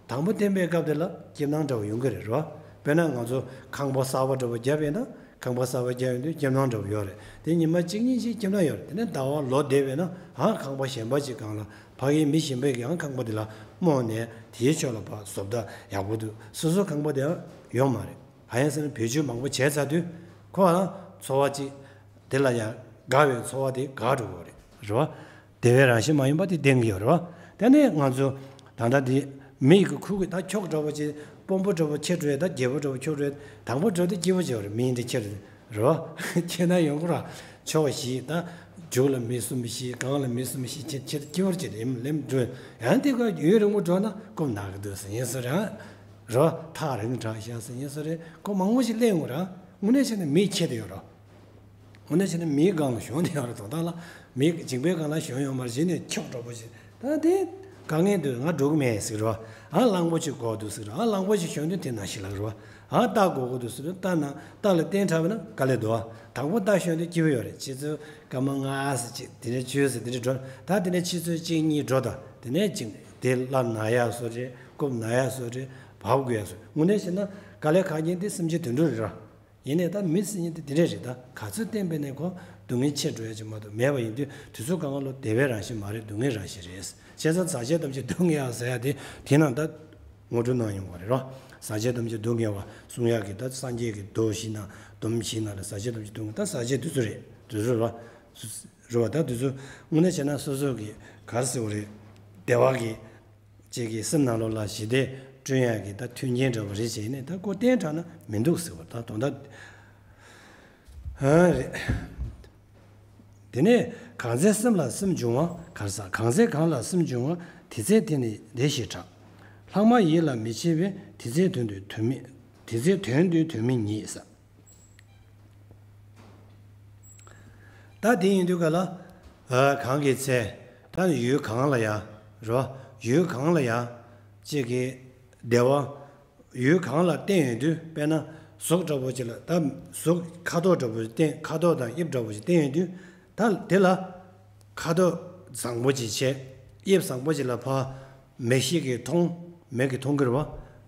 དང་པོ་བརྟེན་པའི་སྐབས་དེ་ལ་སྐྱིད་སྣང་འདྲ་པོ་ཡོང་གི་རེད་རོ། དཔེར་ན་ང་ཚོ་ཁང་པ་གསར་པ་འདྲ་པོ་བརྒྱབ་ཡོད་ན། ཁང་པ་གསར་པ་བརྒྱབ་ཡོང་དུས་སྐྱིད་སྣང་འདྲ་པོ་ཡོད་རེད། དེ་ཉི་མ་གཅིག་གཉིས་ཤིག་སྐྱིད་སྣང་ཡོད་རེད། དེ་ནས་ཟླ་བ་ལོ་འདས་པས་ན་ཧང་ཁང་པ་གཞན་པ་ཅིག་སྒང་ལ་ཕ་གིའི་མི་གཞན་པས་ཀྱང་ཁང་པ་དེ་ལ་རྨོངས་ནས་དེའི་ཕྱོགས་ལ་ཕར་བཟོ་ལྟ་ཡག་པོ་འདུག་སོ་སོ་ཁང་པ་དེ་ཡང་ཡོང་མ་རེད། གང་ཡིན་ཟེར་ན་བེད་སྤྱོད་མང་པོ་བྱས་ཚར་དུས་ཁོ་ལ་ཚོར་བ་ཅིག་དེ་ལ་ཡང་དགའ་བའི་ཚོར་བ་དེ་འགག་འགྲོ་གི་རེད་རོ། བདེ་བའི་རང་བཞིན་མ་ཡིན་པ་དེ་བསྟན་གྱི་ཡོད་རེད་བ། དེ་ནས་ང་ཚོ་ད་ལྟ་འདི་མི་ཡི་གི་ཁུག་གི་ད་ཁྱོག་འདྲ་པོ་ཅིག་དཔོན་པོ་འདྲ་པོ་ཁྱེར་འགྲོ་ཡ། ད་རྒྱལ་པོ་འདྲ་པོ་ཁྱེར་འགྲོ་ཡ། དང་པོ་འགྲོ་དུས་སྐྱིད་པོ་ཅིག་ཡོད་རེད། མི་ཡིན་དེ་ཁྱེར་རེད་བ། ཁྱེར་ན་ཡོང་གི་ར་ཕྱོགས་བཞི་ད་མཇུག་ལ་མི་གསུམ་བཞི་སྒང་ལ་མི་གསུམ་བཞི་ཁྱེར་ཁྱེར་སྐྱིད་པོ་ཅིག་རེད། ལེམ་འགྲོ་ཡང་དེ་ག་ཡུན་རིང་པོ་འགྲོ་ན་རྐུབ་ན་གི་འདུག་ཟེར་ཡིན་ས་རེད་ར། ཐག་རིང་དྲགས་ཤག་ཟེར་ཡིན་ས་རེད། ཁོ་མང་པོ་ཞིག་སླེབས་ཡོང་གི་ར། དངོས་གནས་བྱས་ན་མི་ཁྱེར་དེ་ཡོད་ར། འོ་ན་བྱས་ན་མིའི་སྒང་ལ་ཞོན་དེ་ཡང་རེད། དོན་དག་ལ་མི་འཇིགས་པའི་སྒང་ལ་ཞོན་ཡོང་མ་རེད། གཞི་ནས་ཁྱོག་འདྲ་པོ་ཞིག་ད་དེ་དཀའ་ངལ་འདུག་ང་འགྲོ་གི་མེད་ཟེར་གི་རེད་བ། ཨ་གླང་པོ་ཆེ་དགོས་འདུག་ཟེར་གི་རེད། ཨ་གླང་པོ་ཆེ་ཞོན་དུས་དེ་ནང་བཞིན་ལ་རེད་བ། ཨ་རྟ་དགོས་ཀྱི་འདུག་ཟེར་དུས་རྟ་ན་རྟ་ལ་བརྟེན་དྲགས་པ་ན་དཀའ་ལས་འདུག་བ། དང་པོ་རྟ་ཞོན་དུས་སྐྱིད་པོ་ཡོད་རེད། ཕྱི་ཚོད་སྐར་མ་ལྔ་ཟེར་གཅིག་དེ་ནས་བཅུ་ཟེར་དེ་འདྲ་འགྲོ། ད་དེ་ནས་ཕྱི་ཚོད་གཅིག་གཉིས་འགྲོ་དང་དེ་ནས་གཅིག་དེ་བརླ་ན་ཡག་བཟོ་རེད། རྐུབ་ན་ཡག་བཟོ་རེད། བབས་དགོས་ཡག་བཟོ། དངོས་གནས་བྱས་ན་དཀའ་ལས་ཁག་ཉེན་དེ་སེམས་ཅན་དུད་འགྲོ་རེད་ར། ཡིན་ནའི་ད་མི་ཟེར་མཁན་དེ་དེ་འདྲས་རེད། ད་ག་ཚོད་བསྟན་པས་ནས་ཁོ་སྡུག་བསྔལ་ཆེ་འགྲོ་ཡ་ཅིག་མ་གཏོགས་མེད་པ་ཡིན་དུས་དུས་ཚོད་གང་ག་ལོ་བདེ་བའི་རང་བཞིན་མ་རེད། སྡུག་བསྔལ་རང་བཞིན་རེད། བྱས་ཙང་ཟག་བཅས་ཐམས་ཅད་སྡུག་བསྔལ་ཡང་ཟེར་ཡ་དེ་དེ་ནང་ད་ངོ་སྤྲོད་གནང་ཡོང་བ་རེད་རོ། ཟག་བཅས་ཐམས་ཅད་སྡུག་བསྔལ་བ་གསུང་ཡག་གི་ད་སངས་རྒྱས་ཀྱི་མདོ་བཞི་ན་སྡོམ་བཞི་ན་ལ་ཟག་བཅས་ཐམས་ཅད་སྡུག་བསྔལ། ད་ཟག་བཅས་དུས་ཚོད་རེད། དུས་ཚོད་རོ། རོ། ད་དུས་ཚོད་དངོས་གནས་བྱས་ན་སོ་སོ་གི་ག་རེ་ཟེར་བ་རེད། བདེ་བ་གི་གཅིག་གིས་སེམས་ནང་ལོགས་ལ་ཞི་བདེ་བསྐྲུན་ཡག་གི་ད་མཐུན་རྐྱེན་འདྲ་བོ་རེད་བྱས་ནས་ད་ཁོ་བསྟན་དྲགས་ན་མི་འདུག་ཟེར་བ་ད་དོན་དག་ཨ་རེད། དེ་ནས་གང་ཚེ་སེམས་ལ་སེམས་བྱུང་བ་ག་རེ་ཟ། གང་ཚེ་གང་ལ་སེམས་བྱུང་བ་དེ་ཚེ་དེ་ནི་བདེ་ཞེས་གྲགས། ལྷག་མ་ཡིད་ལ་མི་བྱེད་པས་དེ་ཚེ་དོན་དུ་དོན་མེད། དེ་ཚེ་དོན་དུ་དོན་མེད་ཉིད་ཟེར། ད་དེ་ཡིན་དུས་ག་ལ། ཨ་གང་གི་ཚེ། ད་ནི་ཡུལ་གང་ལ་ཡ། རོ། ཡུལ་གང་ལ་ཡ། ཅིག་གི་བདེ་བ། ཡུལ་གང་ལ་བརྟེན་ཡོང་དུས་དཔེར་ན་གཟུགས་འདྲ་པོ་ཅིག་ལ་ད་གཟུགས་ཁ་དོག་འདྲ་པོ་ཅིག་བརྟེན། ཁ་དོག་དང་དབྱིབས་འདྲ་པོ་ཅིག་བརྟེན་ཡོང་དུས་ད་དེ་ལ་ཁ་དོག་བཟང་པོ་ཅིག་བྱས། དབྱིབས་བཟང་པོ་ཅིག་ལ་ཕར། མིག་ཤེས་ཀྱིས་མཐོང་། མིག་གིས་མཐོང་གི་རེད་བ།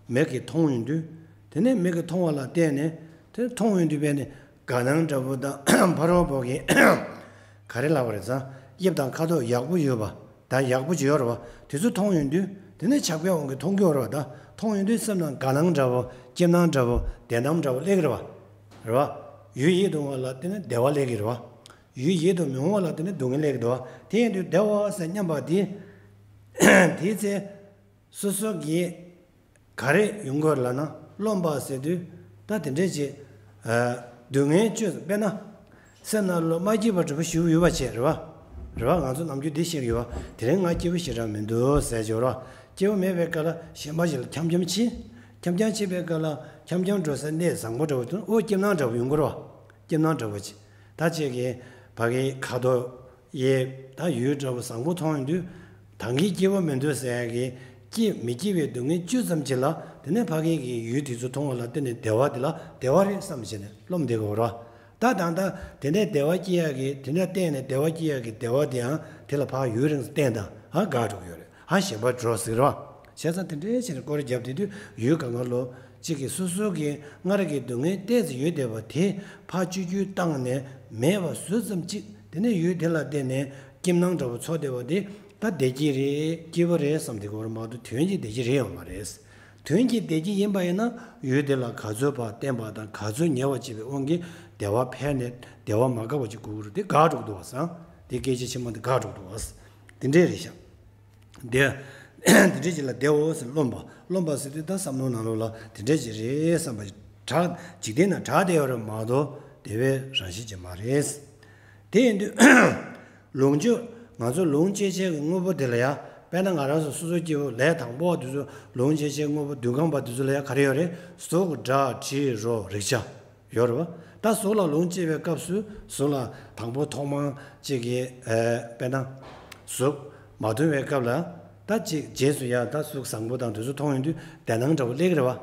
མིག་གིས་མཐོང་ཡོང་དུས། དེ་ནས་མིག་གིས་མཐོང་བ་ལ་བརྟེན་ནས་དེ་མཐོང་ཡོང་དུས་དཔེར་ན་དགའ་སྣང་འདྲ་པོ་དང་ཕ་རོལ་པོ་གི་ག་རེ་ལབ་པ་རེད་ཟེར་ན་དབྱིབས་དང་ཁ་དོག་ཡག་པོ་ཡོད་པ་དང་ཡག་པོ་ཅིག་ཡོད་རེད་བ། དེ་ཚོ་མཐོང་ཡོང་དུས་དེ་ནས་ཆགས་པའི་དབང་གིས་མཐོང་གི་ཡོད་རེད་བ། ད་མཐོང་ཡོང་དུས་སེམས་ནང་དགའ་སྣང་འདྲ་པོ་སྐྱིད་སྣང་འདྲ་པོ་བདེ་སྣང་འདྲ་པོ་སླེབས་ཀྱི་རེད་བ། རེད་བ། ཡུལ་ཡིད་དུ་འོང་བ་ལ་བརྟེན་ནས་བདེ་བ་སླེབས་ཀྱི་རེད་བ། ཡུལ་ཡིད་དུ་མི་འོང་བ་ལ་བརྟེན་ནས་སྡུག་བསྔལ་སླེབས་ཀྱི་འདུག་བ། དེ་ཡིན་དུས་བདེ་བ་ཟེར་སྙམ་པ་དེ། དེའི་ཚེ་སོ་སོ་གིས་ག་རེ་ཡོང་དགོས་ལབ་ན་རློམ་པ་ཟེར་དུས་ད་དེ་འདྲས་ཅིག་ཨ་སྡུག་བསྔལ་བཅོས། དཔེར་ན་སེམས་ནང་ལོགས་མ་སྐྱིད་པ་འདྲ་པོ་ཞིག་ཡོད་པ་བྱས་རེད་བ། རེད་བ། ང་ཚོ་ནམ་རྒྱུན་འདི་བཤད་ཀྱི་ཡོད་བ། དེ་རིང་ང་སྐྱིད་པོ་ཞེ་དྲག་མི་འདུག་ཟེར་གྱི་ཡོད་རེད་བ། སྐྱིད་པོ་མེད་པའི་སྐབས་ལ་གཞན་པ་ཞིག་ལ་འཁྱམ་འཁྱམ་ཕྱིན། འཁྱམ་འཁྱམ་ཕྱིན་པའི་སྐབས་ལ་འཁྱམ་འཁྱམ་འགྲོ་སའི་གནས་བཟང་པོ་འདྲ་པོ་དང་ཨོ་སྐྱིད་སྣང་འདྲ་པོ་ཡོང་གི་རེད་བ། སྐྱིད་སྣང་འདྲ་པོ་ཅིག་ད་ཅིག་གིས་ཕ་གིའི་ཁ་དོག་དབྱིབས་ད་ཡུལ་འདྲ་པོ་བཟང་པོ་མཐོང་ཡོང་དུས་ད་གིན་སྐྱིད་པོ་མི་འདུག་ཟེར་ཡ་གི་སྐྱིད་མི་སྐྱིད་པའི་སྡུག་བསྔལ་བཅུ་ཙམ་ཅིག་ལ་དེ་ནས་ཕ་གིའི་གི་ཡུལ་དེ་ཚོ་མཐོང་བ་ལ་བརྟེན་ནས་བདེ་བ་དེ་ལ་བདེ་བ་རེད་བསམ་བྱས་ནས་རློམ་བསྡད་དགོས་རེད་བ། ད་ད་ལྟ་དེ་འདྲའི་བདེ་བ་སྐྱེ་ཡ་གི་དེ་འདྲ་བརྟེན་ནས་བདེ་བ་སྐྱེ་ཡ་གི་བདེ་བ་དེའང་དེ་ལ་ཕར་ཡུན་རིང་བརྟེན་དང་ཧ་འགག་འགྲོ་གི་ཡོད་རེད། ཧ་ཞེན་པ་འགྲོ་ཟེར་བ། བྱས་ཙང་དེ་འདྲའི་ཕྱིར་སྐོར་རྒྱབ་དེ་དུས་ཡུལ་གང་ག་ལོ་གཅིག་གིས་སོ་སོ་གི་སྔར་གྱི་སྡུག་བསྔལ་ཏོག་ཙམ་ཡོད་བསྡད་པ་དེ་ཕར་བཅོས་བསྒྱུར་བཏང་ནས་མེད་པ་བཟོ་ཙམ་གཅིག་དེ་ནས་ཡུལ་དེ་ལ་བརྟེན་ནས་སྐྱིད་སྣང་འདྲ་པོ་ཚོར་བསྡད་པ་དེ་ད་བདེ་སྐྱིད་རེད་སྐྱིད་པོ་རེད་བསམ་བསྡད་ཀྱི་ཡོད་རེད་མ་གཏོགས་དོན་གྱི་བདེ་སྐྱིད་རེད་ཡོད་མ་རེད། དོན་གྱི་བདེ་སྐྱིད་ཡིན་པ་ཡིན་ན་ཡུལ་དེ་ལ་ག་ཚོད་ཕར་བརྟེན་པ་དང་ག་ཚོད་ཉེ་བར་བྱེད་པའི་དབང་གིས་བདེ་བ་འཕེལ་ནས་བདེ་བ་མ་འགག་པ་ཅིག་དགོས་ཀྱི་རེད། དེ་འགག་འགྲོ་གི་འདུག་བ་ཟེར། དེ་སྐད་ཆ་ཆེན་མོ་འདི་འགག་འགྲོ་གི་འདུག་བ། དེ་འདྲས་རེད་ཤག་དེ་དེ་འདྲས་ཅིག་ལ་བདེའོ་ཟེར་རློམ་པ། རློམ་པ་ཟེར་དུས་ད་བསམ་བློ་ནང་ལོགས་ལ་དེ་འདྲས་ཅིག་རེད་བསམ་པ་གྲགས་འཇིག་རྟེན་ན་གྲགས་བསྡད་ཡོད་རེད་མ་གཏོགས་བདེ་བའི་རང་བཞིན་ཅིག་མ་རེད། དེ་ཡིན་དུས་ལོངས་སྤྱོད་ང་ཚོ་ལོངས་སྤྱོད་བྱེད་ཀྱི་དངོས་པོ་དེ་ལ་ཡང་ དཔེར་ན་ང་རང་ཚོ་སོ་སོ་སྐྱེ་བོ་ལས་དང་པོ་བ་དེ་ཚོ་ལུང་སྐྱེད་བྱེད་དངོས་པོ་དུས་གང་པ་དེ་ཚོ་ལ་ཡང་ག་རེ་ཡོད་རེད། གཟུགས་སྒྲ་དྲི་རོ་རེག་བྱ་ཡོད་རེད་བ། ད་གཟུགས་ལ་ལུང་སྐྱེས་པའི་སྐབས་སུ་གཟུགས་ལ་དང་པོ་ཐོག་མར་གཅིག་གི་ཨ་དཔེར་ན་གཟུགས་མ་མཐོང་བའི་སྐབས་ལ་ད་གཅིག་རྗེས་སུ་ཡང་ད་གཟུགས་བཟང་པོ་དང་དེ་ཚོ་མཐོང་ཡོང་དུས་དེ་སྣང་འདྲ་བོ་སླེབས་ཀྱི་རེད་བ།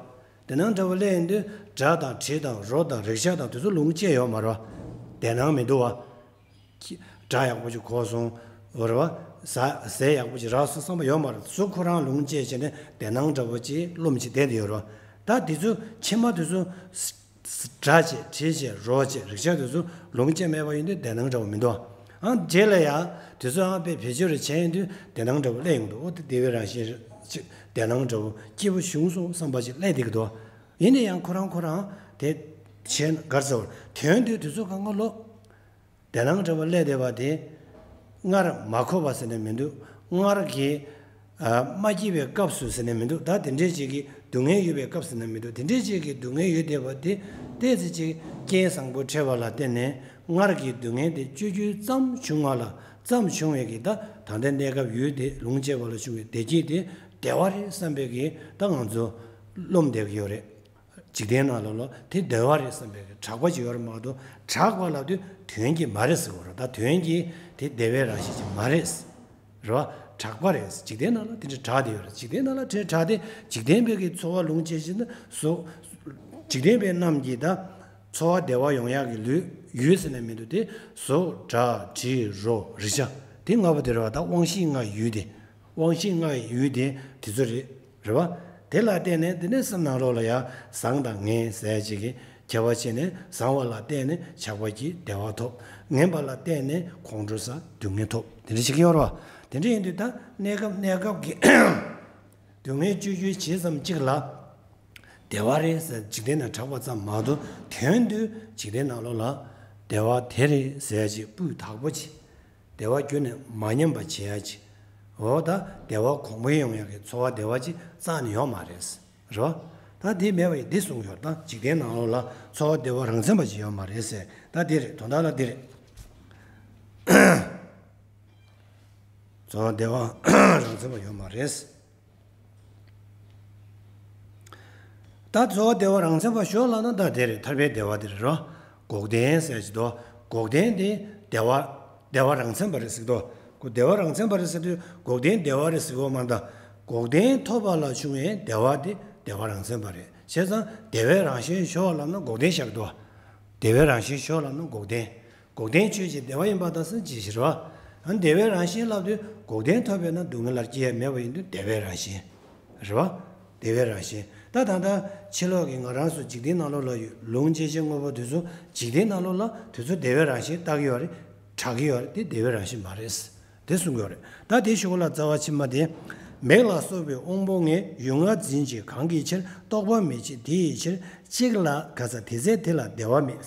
དེ་སྣང་འདྲ་བོ་སླེབས་ཡོང་དུས་སྒྲ་དང་དྲི་དང་རོ་དང་རེག་བྱ་དང་དེ་ཚོ་ལུང་སྐྱེས་ཡོད་མ་རེད་བ། དེ་སྣང་མི་འདུག་བ། སྒྲ་ཡག་པོ་ཅིག་གོ་སོང་། འོ་རེད་བ། ཟ་ཟས་ཡག་པོ་ཅིག་རག་སོང་བསམ་པ་ཡོད་མ་རེད། གཟུགས་ཁོ་རང་ལུང་སྐྱེས་བྱས་ནས་དེ་སྣང་འདྲ་བོ་ཅིག་རློམ་ཅིག་བསྡད་དེ་ཡོད་རེད་བ། ད་དེ་ཚོ་ཕྱི་མ་དེ་ཚོ་སྒྲ་བྱས་དྲི་བྱས་རོ་བྱས་རེག་བྱ་དེ་ཚོ་ལུང་སྐྱེས་མེད་པ་ཡིན་དུས་དེ་སྣང་འདྲ་བོ་མི་འདུག་ཨང་རྗེས་ལ་ཡང་དེ་ཚོ་ཨང་དཔེ་བེད་སྤྱོད་རེ་བྱས་ཡོང་དུས་དེ་སྣང་འདྲ་བོ་སླེབས་ཡོང་འདུག་འོ་དེ་བདེ་བའི་རང་བཞིན་ཅིག་དེ་སྣང་འདྲ་བོ་སྐྱིད་པོ་བྱུང་སོང་བསམ་པ་ཅིག་སླེབས་བསྡད་ཀྱི་འདུག་ཡིན་ན་ཡང་ཁོ་རང་ཁོ་རང་དེ་བྱས་ན་གར་ཟེར་བ་དོན་དུ་དེ་ཚོ་གང་ག་ལོ། དེ་སྣང་འདྲ་བོ་སླེབས་བསྡད་པ་དེ་སྔར་མ་གོ་བ་ཟེར་ནས་མི་འདུག་སྔར་གྱི་ཨ་མ་སྐྱེས་པའི་སྐབས་སུ་ཟེར་ནས་མི་འདུག་ད་དེ་འདྲའི་ཅིག་གི་སྡུག་བསྔལ་ཡོད་པའི་སྐབས་ཟེར་ནས་མི་འདུག་དེ་འདྲའི་ཅིག་གི་སྡུག་བསྔལ་ཡོད་བསྡད་པ་དེ་ཏོག་ཙམ་ཅིག་རྐྱེན་བཟང་པོ་འཕྲད་པ་ལ་བརྟེན་ནས་སྔར་གྱི་སྡུག་བསྔལ་དེ་བཅོས་བཅོས་ཙམ་བྱུང་བ་ལ་ཙམ་བྱུང་བའི་གི་ད་ད་ལྟའི་གནས་སྐབས་ཡུལ་དེ་ལུང་སྐྱེས་པ་ལ་བྱུང་བའི་བདེ་སྐྱིད་དེ་བདེ་བ་རེད་བསམ་པའི་གི་ད་ང་ཚོ་རློམ་བསྡད་ཀྱི་ཡོད་རེད། འཇིག་རྟེན་ནང་ལོགས་ལ་དེ་བདེ་བ་རེད་བསམ་པའི་གྲགས་པ་ཅིག་ཡོད་རེད་མ་གཏོགས་གྲགས་པ་ལབ་དུས་དོན་གྱི་མ་རེད་ཟེར་གོ་རེད། ད་དོན་གྱི་དེ་བདེ་བའི་རང་བཞིན་ཅིག་མ་རེད། རེད་བ། གྲགས་པ་རེད། འཇིག་རྟེན་ནང་ལ་དེ་འདྲའི་གྲགས་དེ་ཡོད་རེད། འཇིག་རྟེན་ནང་ལ་དེ་འདྲའི་གྲགས་དེ་འཇིག་རྟེན་པའི་གི་འཚོ་བ་ལུང་སྐྱེས་ཕྱིན་ན་གཟུགས། འཇིག་རྟེན་པའི་རྣམས་ཀྱི་ད་འཚོ་བ་བདེ་བ་ཡོང་ཡག་གི་ལུས་ཡུལ་ཟེར་ནས་མི་འདུག་དེ་གཟུགས་སྒྲ་དྲི་རོ་རེག་བྱ་དེ་ལྔ་པོ་དེ་རེད་བ། ད་དབང་ཤེས་ལྔ་ཡུལ་དེ། དབང་ཤེས་ལྔ་ཡི་ཡུལ་དེ་དེ་ཚོ་རེད། རེད་བ། དེ་ལ་བརྟེན་ནས་དེ་ནས་སེམས་ནང་ལོགས་ལ་ཡང་བཟང་དང་ངན་ཟེར་ཅིག་གི་ཁྱད་པར་ཕྱེ་ནས་བཟང་བ་ལ་བརྟེན་ནས་ཆགས་པ་གྱིས་བདེ་བ་ཐོབ། ངན་པ་ལ་བརྟེན་ནས་ཁོང་ཁྲོ་ཟ་སྡུག་བསྔལ་ཐོབ། དེ་འདྲ་ཞིག་ཡོད་རེད་བ། དེ་འདྲ་ཡིན་དུས་ད་གནས་སྐབས་གནས་སྐབས་ཀྱི་སྡུག་བསྔལ་བཅོས་བཅོས་བྱེད་ཙམ་གཅིག་ལ་བདེ་བ་རེད་ཟེར་འཇིག་རྟེན་ན་གྲགས་པ་ཙམ་མ་གཏོགས་དོན་དུ་འཇིག་རྟེན་ནང་ལོགས་ལ་བདེ་བ་དེ་རེད་ཟེར་ཅིག་སྤུས་དག་པོ་ཅིག་བདེ་བ་ཁྱོན་ནས་མ་ཉམས་པ་བྱེད་ཡ་ཅིག་འོ་ད་བདེ་བ་གོང་འཕེལ་ཡོང་ཡ་གི་འཚོ་བ་བདེ་བ་ཅིག་རྩ་ནས་ཡོད་མ་རེད། རེད་བ། ད་དེ་མེད་པ་ཡིན་འདི་གསུངས་ཡོད། ད་འཇིག་རྟེན་ནང་ལོགས་ལ་འཚོ་བ་བདེ་བ་རང་མཚན་པ་ཅིག་ཡོད་མ་རེད་ཟེར། ད་འདི་རེད། དོན་དག་ལ་འདི་རེད། འཚོ་བ་བདེ་བ་རང་མཚན་པ་ཡོད་མ་རེད། ད་འཚོ་བ་བདེ་བ་རང་མཚན་པ་ཞོག་ལབ་ན་ད་དེ་རེད། ཐར་པའི་བདེ་བ་དེ་རེད་རོ། འགོག་བདེན་ཟེར་གྱི་འདུག་འགོག་བདེན་དེ་བདེ་བ་བདེ་བ་རང་མཚན་པ་རེད་ཟེར་གྱི་འདུག་འགོག་བདེ་བ་རང་མཚན་པ་རེད་ཟེར་དུས་འགོག་བདེན་བདེ་བ་རེད་ཟེར་གྱི་ཡོད་མ་རེད། ད་འགོག་བདེན་ཐོབ་པ་ལ་བྱུང་བའི་བདེ་བ་དེ་བདེ་བ་རང་མཚན་པ་རེད། བྱས་ཙང་བདེ་བའི་རང་བཞིན་ཞོག་ལབ་ན་འགོག་བདེན་བཞག་གི་འདུག་བདེ་བའི་རང་བཞིན་ཞོག་ལབ་ན་འགོག་བདེན། འགོག་བདེན་ཆོས་ཅན་བདེ་བ་ཡིན་པ་དང་སེམས་ཅན་ཞི་བ། ཨ་བདེ་བའི་རང་བཞིན་ལབ་དུས་འགོག་བདེན་ཐོབ་པས་ན་སྡུག་བསྔལ་ལ་སྐྱེ་ཡ་མེད་པ་ཡིན་དུས་བདེ་བའི་རང་བཞིན། རེད་བ། བདེ་བའི་རང་བཞིན། ད་ད་ལྟ་ཕྱི་ལོགས་ཀྱི་ང་རང་ཚོ་འཇིག་རྟེན་ནང་ལོགས་ལ་ཡོད་ལུང་སྐྱེས་ཆེན་དངོས་པོ་དེ་ཚོ་འཇིག་རྟེན་ནང་ལོགས་ལ་དེ་ཚོ་བདེ་བའི་རང་བཞིན་བཏགས་ཀྱི་ཡོད་རེད། གྲགས་ཀྱི་ཡོད་རེད། དེ་བདེ་བའི་རང་བཞིན་མ་རེད། དེ་གསུང་གི་ཡོད་རེད། ད་དེའི་གཞུག་ལ་རྩ་བ་ཕྱི་མ་དེ། མིག་ལ་སོགས་པའི་དབང་པོ་ལྔས་ཡུལ་ལྔ་འཛིན་ཅིང་གང་གི་ཕྱིར་རྟོག་པ་མི་བྱེད་དེ་ཡི་ཕྱིར་གཅིག་ལ་ག་ས་དེ་ཚེ་དེ་ལ་བདེ་བ་མེད།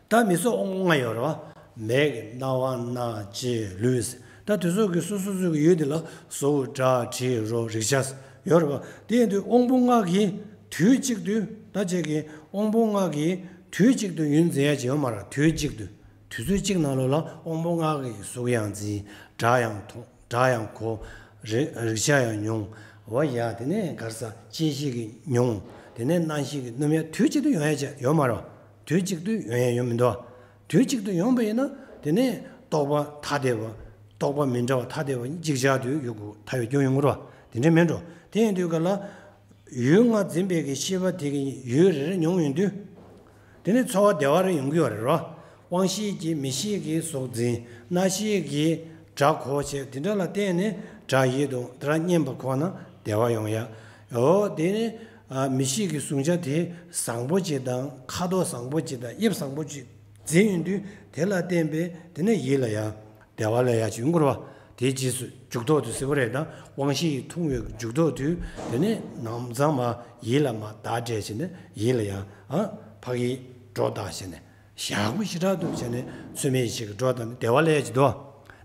ད་མིག་སོགས་དབང་པོ་ལྔ་ཡོད་རེད་བ། མིག་རྣ་བ་སྣ་ལྕེ་ལུས། ད་དེ་ཚོ་གི་སོ་སོ་སོ་གི་ཡུལ་དེ་ལ་གཟུགས་སྒྲ་དྲི་རོ་རེག་བྱ་ཡོད་རེད་བ། དེ་ཡིན་དུས་དབང་པོ་ལྔ་གིས་དུས་གཅིག་ཏུ་ད་ཅིག་གི་དབང་པོ་ལྔ་གིས་དུས་གཅིག་ཏུ་ཡུལ་འཛིན་ཡ་ཅིག་ཡོད་མ་རེད། དུས་གཅིག་ཏུ་དུས་ཚོད་གཅིག་ནང་ལོགས་ལ་དབང་པོ་ལྔ་གིས་གཟུགས་ཡང་འཛིན། སྒྲ་ཡང་མཐོང་། སྒྲ་ཡང་གོ། རེག་རེག་བྱ་ཡང་མྱོང་། འོ་ཡ་དེ་ནས་གར་ས་ལྕེ་ཤེས་ཀྱིས་མྱོང་། དེ་ནས་རྣ་ཤེས་ཀྱིས་སྣོམ་ཡ་དུས་གཅིག་ཏུ་ཡོང་ཡ་ཅིག་ཡོད་མ་རེད། དུས་གཅིག་ཏུ་ཡོང་ཡ་ཡོད་མི་འདུག་དུས་གཅིག་ཏུ་ཡོང་པ་ཡིན་ན་དེ་ནས་རྟོག་པ་ཐ་དད་པ། རྟོག་པ་མི་འདྲ་བ་ཐ་དད་པ་གཉིས་ཅིག་ཆར་དུ་ཡོད་དགོས་ཐ་ཡོད་སྐྱོན་ཡོང་གི་རེད་བ། དེ་འདྲ་མིན་འགྲོ། དེ་ཡིན་དུས་ག་ལ། ཡུལ་ལྔ་འཛིན་པའི་གི་ཤེས་པ་དེ་གི་ཡུལ་རེ་རེ་མྱོང་ཡོང་དུས། དེ་ནི་ཚོར་བ་བདེ་བ་རེ་ཡོང་གི་ཡོད་རེད་རོ། དབང་ཤེས་ཀྱིས་མིག་ཤེས་ཀྱིས་གཟུགས་འཛིན། རྣ་ཤེས་ཀྱིས་སྒྲ་གོ་བྱས་དེ་འདྲ་ལ་བརྟེན་ནས་སྒྲ་ཡིད་དུ་འོང་། དེ་ར་སྙན་པ་གོ་ན་བདེ་བ་ཡོང་ཡ། འོ་དེ་ནི་ཨ་མིག་ཤེས་ཀྱི་གཟུང་བྱ་དེ་བཟང་པོ་ཅིག་དང་ཁ་དོག་བཟང་པོ་ཅིག་དང་དབྱིབས་བཟང་པོ་ཅིག་འཛིན་ཡོང་དུས་དེ་ལ་བརྟེན་པའི་དེ་ནི་ཡིད་ལ་ཡ། བདེ་བ་ལ་ཡ་ཅིག་ཡོང་གི་རེད་བ། དེའི་རྗེས་སུ་འཇུག་ལྡོག་དུ་ཟེར་བ་རེད་ད། དབང་ཤེས་ཀྱིས་མཐོང་བའི་འཇུག་ལྡོག་དུས་དེ་ནས་ནམ་ཚང་མ་ཡིད་ལ་མ་བདག་འདྲེས་བྱས་ནས་ཡིད་ལ་ཡང་ཨ་ཕ་གི་སྒྲོ་བཏགས་བྱས་ནས་ཞག་པོ་ཞེ་དྲག་འདུག་བྱས་ནས་ཚོད་མེད་ཞིག་གི་སྒྲོ་བཏགས་ནས་བདེ་བ་ལ་ཡ་ཅིག་འདུག་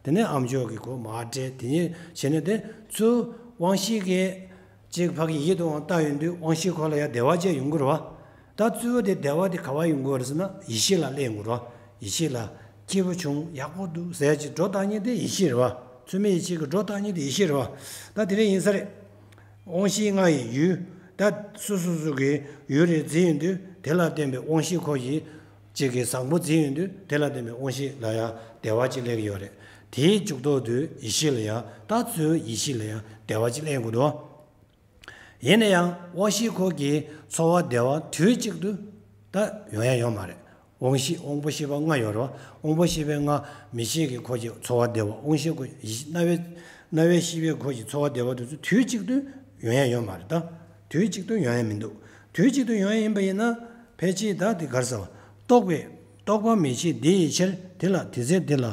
དེ་ནས་ཨ་མཆོག་གི་གོ་མ་སྤྲད་དེ་ཉིད་བྱས་ནས་དེ་ཚུར་དབང་ཤེས་ཀྱིས་ཅིག་ཕ་གི་ཡིད་དུ་འོང་བལྟ་ཡོང་དུས་དབང་ཤེས་ཁོ་ལ་ཡང་བདེ་བ་ཅིག་ཡོང་གི་རེད་བ། ད་གཙོ་བོ་དེ་བདེ་བ་དེ་ག་བ་ཡོང་གི་རེད་ཟེར་ན་ཡིད་ཤེས་ལ་སླེབས་ཡོང་གི་རེད་བ། ཡིད་ཤེས་ལ་ སྐྱིད་པོ་བྱུང་། ཡག་པོ་འདུག་ཟེར་ཡ་ཅིག་སྒྲོ་བཏགས་མཁན་དེ་ཡིད་ཤེས་རེད་བ། ཚུལ་མིན་ཡིད་ཤེས་ཀྱི་སྒྲོ་བཏགས་མཁན་དེ་ཡིད་ཤེས་རེད་བ། ད་དེ་རིང་ཡིན་ས་རེད། དབང་ཤེས་ལྔ་ཡི་ཡུལ། ད་སོ་སོ་སོ་གི་ཡུལ་རེ་འཛིན་ཡོང་དུས། དེ་ལ་བརྟེན་པའི་དབང་ཤེས་ཁོ་ཡིས་ཅིག་གི་བཟང་པོ་འཛིན་ཡོང་དུས། དེ་ལ་བརྟེན་པའི་དབང་ཤེས་ལ་ཡང་བདེ་བ་ཅིག་སླེབས་ཀྱི་ཡོད་རེད། དེའི་འཇུག་ལྡོག་དུས་ཡིད་ཤེས་ལ་ཡང་། ད་ཚུར་ཡིད་ཤེས་ལ་ཡང་བདེ་བ་ཅིག་སླེབས་ཀྱི་འདུག་ཡིན་ན་ཡང་དབང་ཤེས་ཁོ་གི་ཚོར་བ་བདེ་བ་དུས་གཅིག་ཏུ་ད་ཡོང་ཡ་ཡོད་མ་རེད། དབང་ཤེས་དབང་པོ་ཤེས་པ་ལྔ་ཡོད་རེད་བ། དབང་པོ་ཤེས་པ་ལྔ། མིག་ཤེས་ཀྱི་ཁོ་གི་ཚོར་བ་བདེ་བ། དབང་ཤེས་ཁོ་ཡིད་རྣ་བའི་རྣ་བའི་ཤེས་པའི་ཁོ་གི་ཚོར་བ་བདེ་བ་དེ་ཚོ་དུས་གཅིག་ཏུ་ཡོང་ཡ་ཡོད་མ་རེད་ད། དུས་གཅིག་ཏུ་ཡོང་ཡ་མི་འདུག་དུས་གཅིག་ཏུ་ཡོང་ཡ་ཡིན་པ་ཡིན་ན། ཕལ་ཆེར་ད་དེ་ག་རེ་ཟེར་བ། རྟོག་པས་རྟོག་པ་མི་བྱེད་དེ་ཡི་ཕྱིར། དེ་ལ་དེ་ཚེ་འདི་ལ།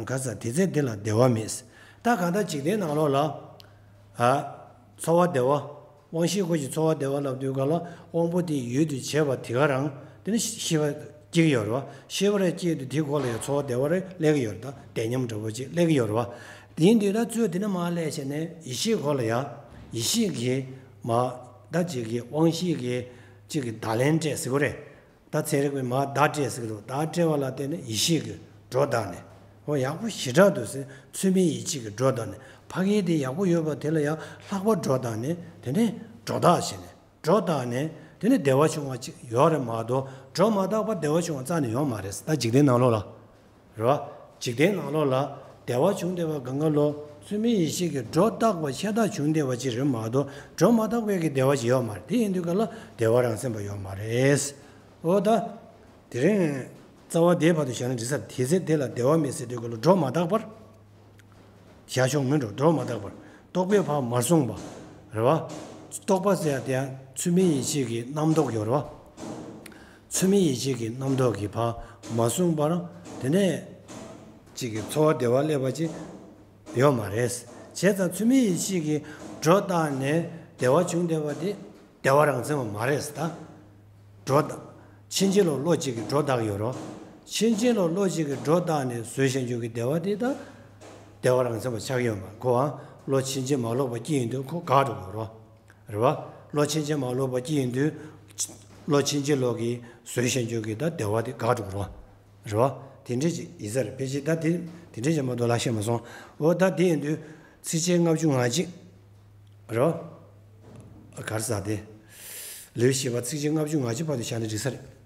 ག་རེ་ཟེར། དེ་ཚེ་འདི་ལ་བདེ་བ་མེད། ད་གང་ལྟར་འཇིག་རྟེན་ནང་ལོགས་ལ། ཨ། ཚོར་བ་བདེ་བ། དབང་ཤེས་ཁོ་གི་ཚོར་བ་བདེ་བ་ལབ་དུས་ག་ལ། དབང་པོ་དེ་ཡུལ་དུ་བྱས་པ་དེ་ག་རང་དེ་ནི་ཤེས་པ་སྐྱེ་གི་ཡོད་རེད་བ། ཤེས་པ་རེ་སྐྱེས་དུས་དེ་ཁོ་ལ་ཡང་ཚོར་བ་བདེ་བ་རེ་སླེབས་ཀྱི་ཡོད་རེད། ད་བདེ་ཉམས་འདྲ་པོ་ཅིག་སླེབས་ཀྱི་ཡོད་རེད་བ། དེ་ཡིན་དུས་ད་ཚུར་དེ་ནས་མར་སླེབས་བྱས་ནས་ཡིད་ཤེས་ཁོ་ལ་ཡང་། ཡིད་ཤེས་ཀྱིས་མར་ད་ཅིག་གི་དབང་ཤེས་ཀྱིས་ཅིག་གི་བརྡ་ལན་སྤྲད་ཟེར་གོ་རེད། ད་ཚན་རིག་པས་མར་བརྡ་སྤྲད་ཟེར་གི་འདུག་བརྡ་སྤྲད་པ་ལ་བརྟེན་ནས་ཡིད་ཤེས་ཀྱིས་སྒྲོ་བཏགས་ནས། འོ་ཡག་པོ་ཞེ་དྲག་འདུག་ཟེར། ཚུལ་མིན་ཡིད་ཤེས་ཀྱིས་སྒྲོ་བཏགས་ནས། ཕ་གི་དེ་ཡག་པོ་ཡོད་པ་དེ་ལ་ཡང་ལྷག་པར་སྒྲོ་བཏགས་ནས། དེ་ནས་སྒྲོ་བཏགས་བྱས་ནས། སྒྲོ་བཏགས་ནས་དེ་ནས་བདེ་བ་བྱུང་བ་ཅིག་ཡོད་རེད་མ་གཏོགས། སྒྲོ་མ་བཏགས་པར་བདེ་བ་བྱུང་བ་རྩ་ནས་ཡོད་མ་རེད། ད་འཇིག་རྟེན་ནང་ལོགས་ལ། རེད་བ། འཇིག་རྟེན་ནང་ལོགས་ལ་བདེ་བ་བྱུང་བསྡད་པ་གང་ག་ལོ། ཚུལ་མིན་ཡིད་ཤེས་ཀྱིས་སྒྲོ་བཏགས་པ་ཤ་སྟག་བྱུང་བསྡད་པ་ཅིག་རེད་མ་གཏོགས། སྒྲོ་མ་བཏགས་པའི་གི་བདེ་བ་ཅིག་ཡོད་མ་རེད། དེ་ཡིན་དུས་ག་ལ་བདེ་བ་རང་མཚན་པ་ཡོད་མ་རེད། འོ་ད། དེ་རིང་རྩ་བ་དེའི་བར་དུ་བཞག་ན་འགྲིག་ས་རེད། དེ་ཚེ་འདི་ལ་བདེ་བ་མེད་ཟེར་དུས་ག་ལ་སྒྲོ་མ་བཏགས་པར། བཞག་ཆོག་མིན་འགྲོ། སྒྲོ་མ་བཏགས་པར། རྟོག་པས་ཕར་མ་བཟུང་བ། རེད་བ། རྟོག་པ་ཟེར་ཡ་དེ་ཡང་ཚུལ་མིན་ཡིད་ཤེས་ཀྱི་རྣམ་རྟོག་ཡོད་རེད་བ། ཚུལ་མིན་ཡིད་ཤེས་ཀྱི་རྣམ་རྟོག་གིས་ཕར་མ་བཟུང་བར། དེ་ནས་ཅིག་གི་ཚོར་བ་བདེ་བ་སླེབས་པ་ཅིག་ཡོད་མ་རེད། བྱས་ཙང་ཚུལ་མིན་ཡིད་ཤེས་ཀྱིས་སྒྲོ་བཏགས་ནས་བདེ་བ་བྱུང་བསྡད་པ་དེ་བདེ་བ་རང་མཚན་པ་མ་རེད་ད། སྒྲོ་བཏགས། ཕྱིན་ཅི་ལོག་བློ་གཅིག་གིས་སྒྲོ་བཏགས་ཡོད་རེད། ཕྱིན་ཅི་ལོག་བློ་གཅིག་གིས་སྒྲོ་བཏགས་ནས་བཟོད་བཞག་རྒྱུ་གི་བདེ་བ་དེ་ད་བདེ་བ་རང་མཚན་པ་ཆགས་ཀྱི་ཡོད་མ་རེད། ཁོའང་བློ་ཕྱིན་ཅི་མ་ལོག་པ་སྐྱེས་ཡོང་དུས་ཁོ་འགག་འགྲོ་གི་རེད། རེད་བ། བློ་ཕྱིན་ཅི་མ་ལོག་པ་སྐྱེས་ཡོང་དུས། བློ་ཕྱིན་ཅི་ལོག་གིས་བཟོད་བཞག་རྒྱུ་གི་ད་བདེ་བ་དེ་འགག་འགྲོ་གི་རེད། རེད་བ། དེ་འདྲ་ཅིག་ཡིན་ས་རེད། ཕལ་ཆེར་ད་དེ་དེ་འདྲ་ཅིག་མ་གཏོགས་ལབ་ཤེས་མ་སོང་། འོ་ད་དེ་ཡིན་དུས་ཚིགས་བཅད་ལྔ་བཅུ་ང་གཅིག་རེད་བ། ག་རེ་ཟེར་དེ། ལེའུ་བཞི་པ་ཚིགས་བཅད་ལྔ་བཅུ་ང་གཅིག་བར་དུ་བཞག་ན་འགྲིག་ས་རེད།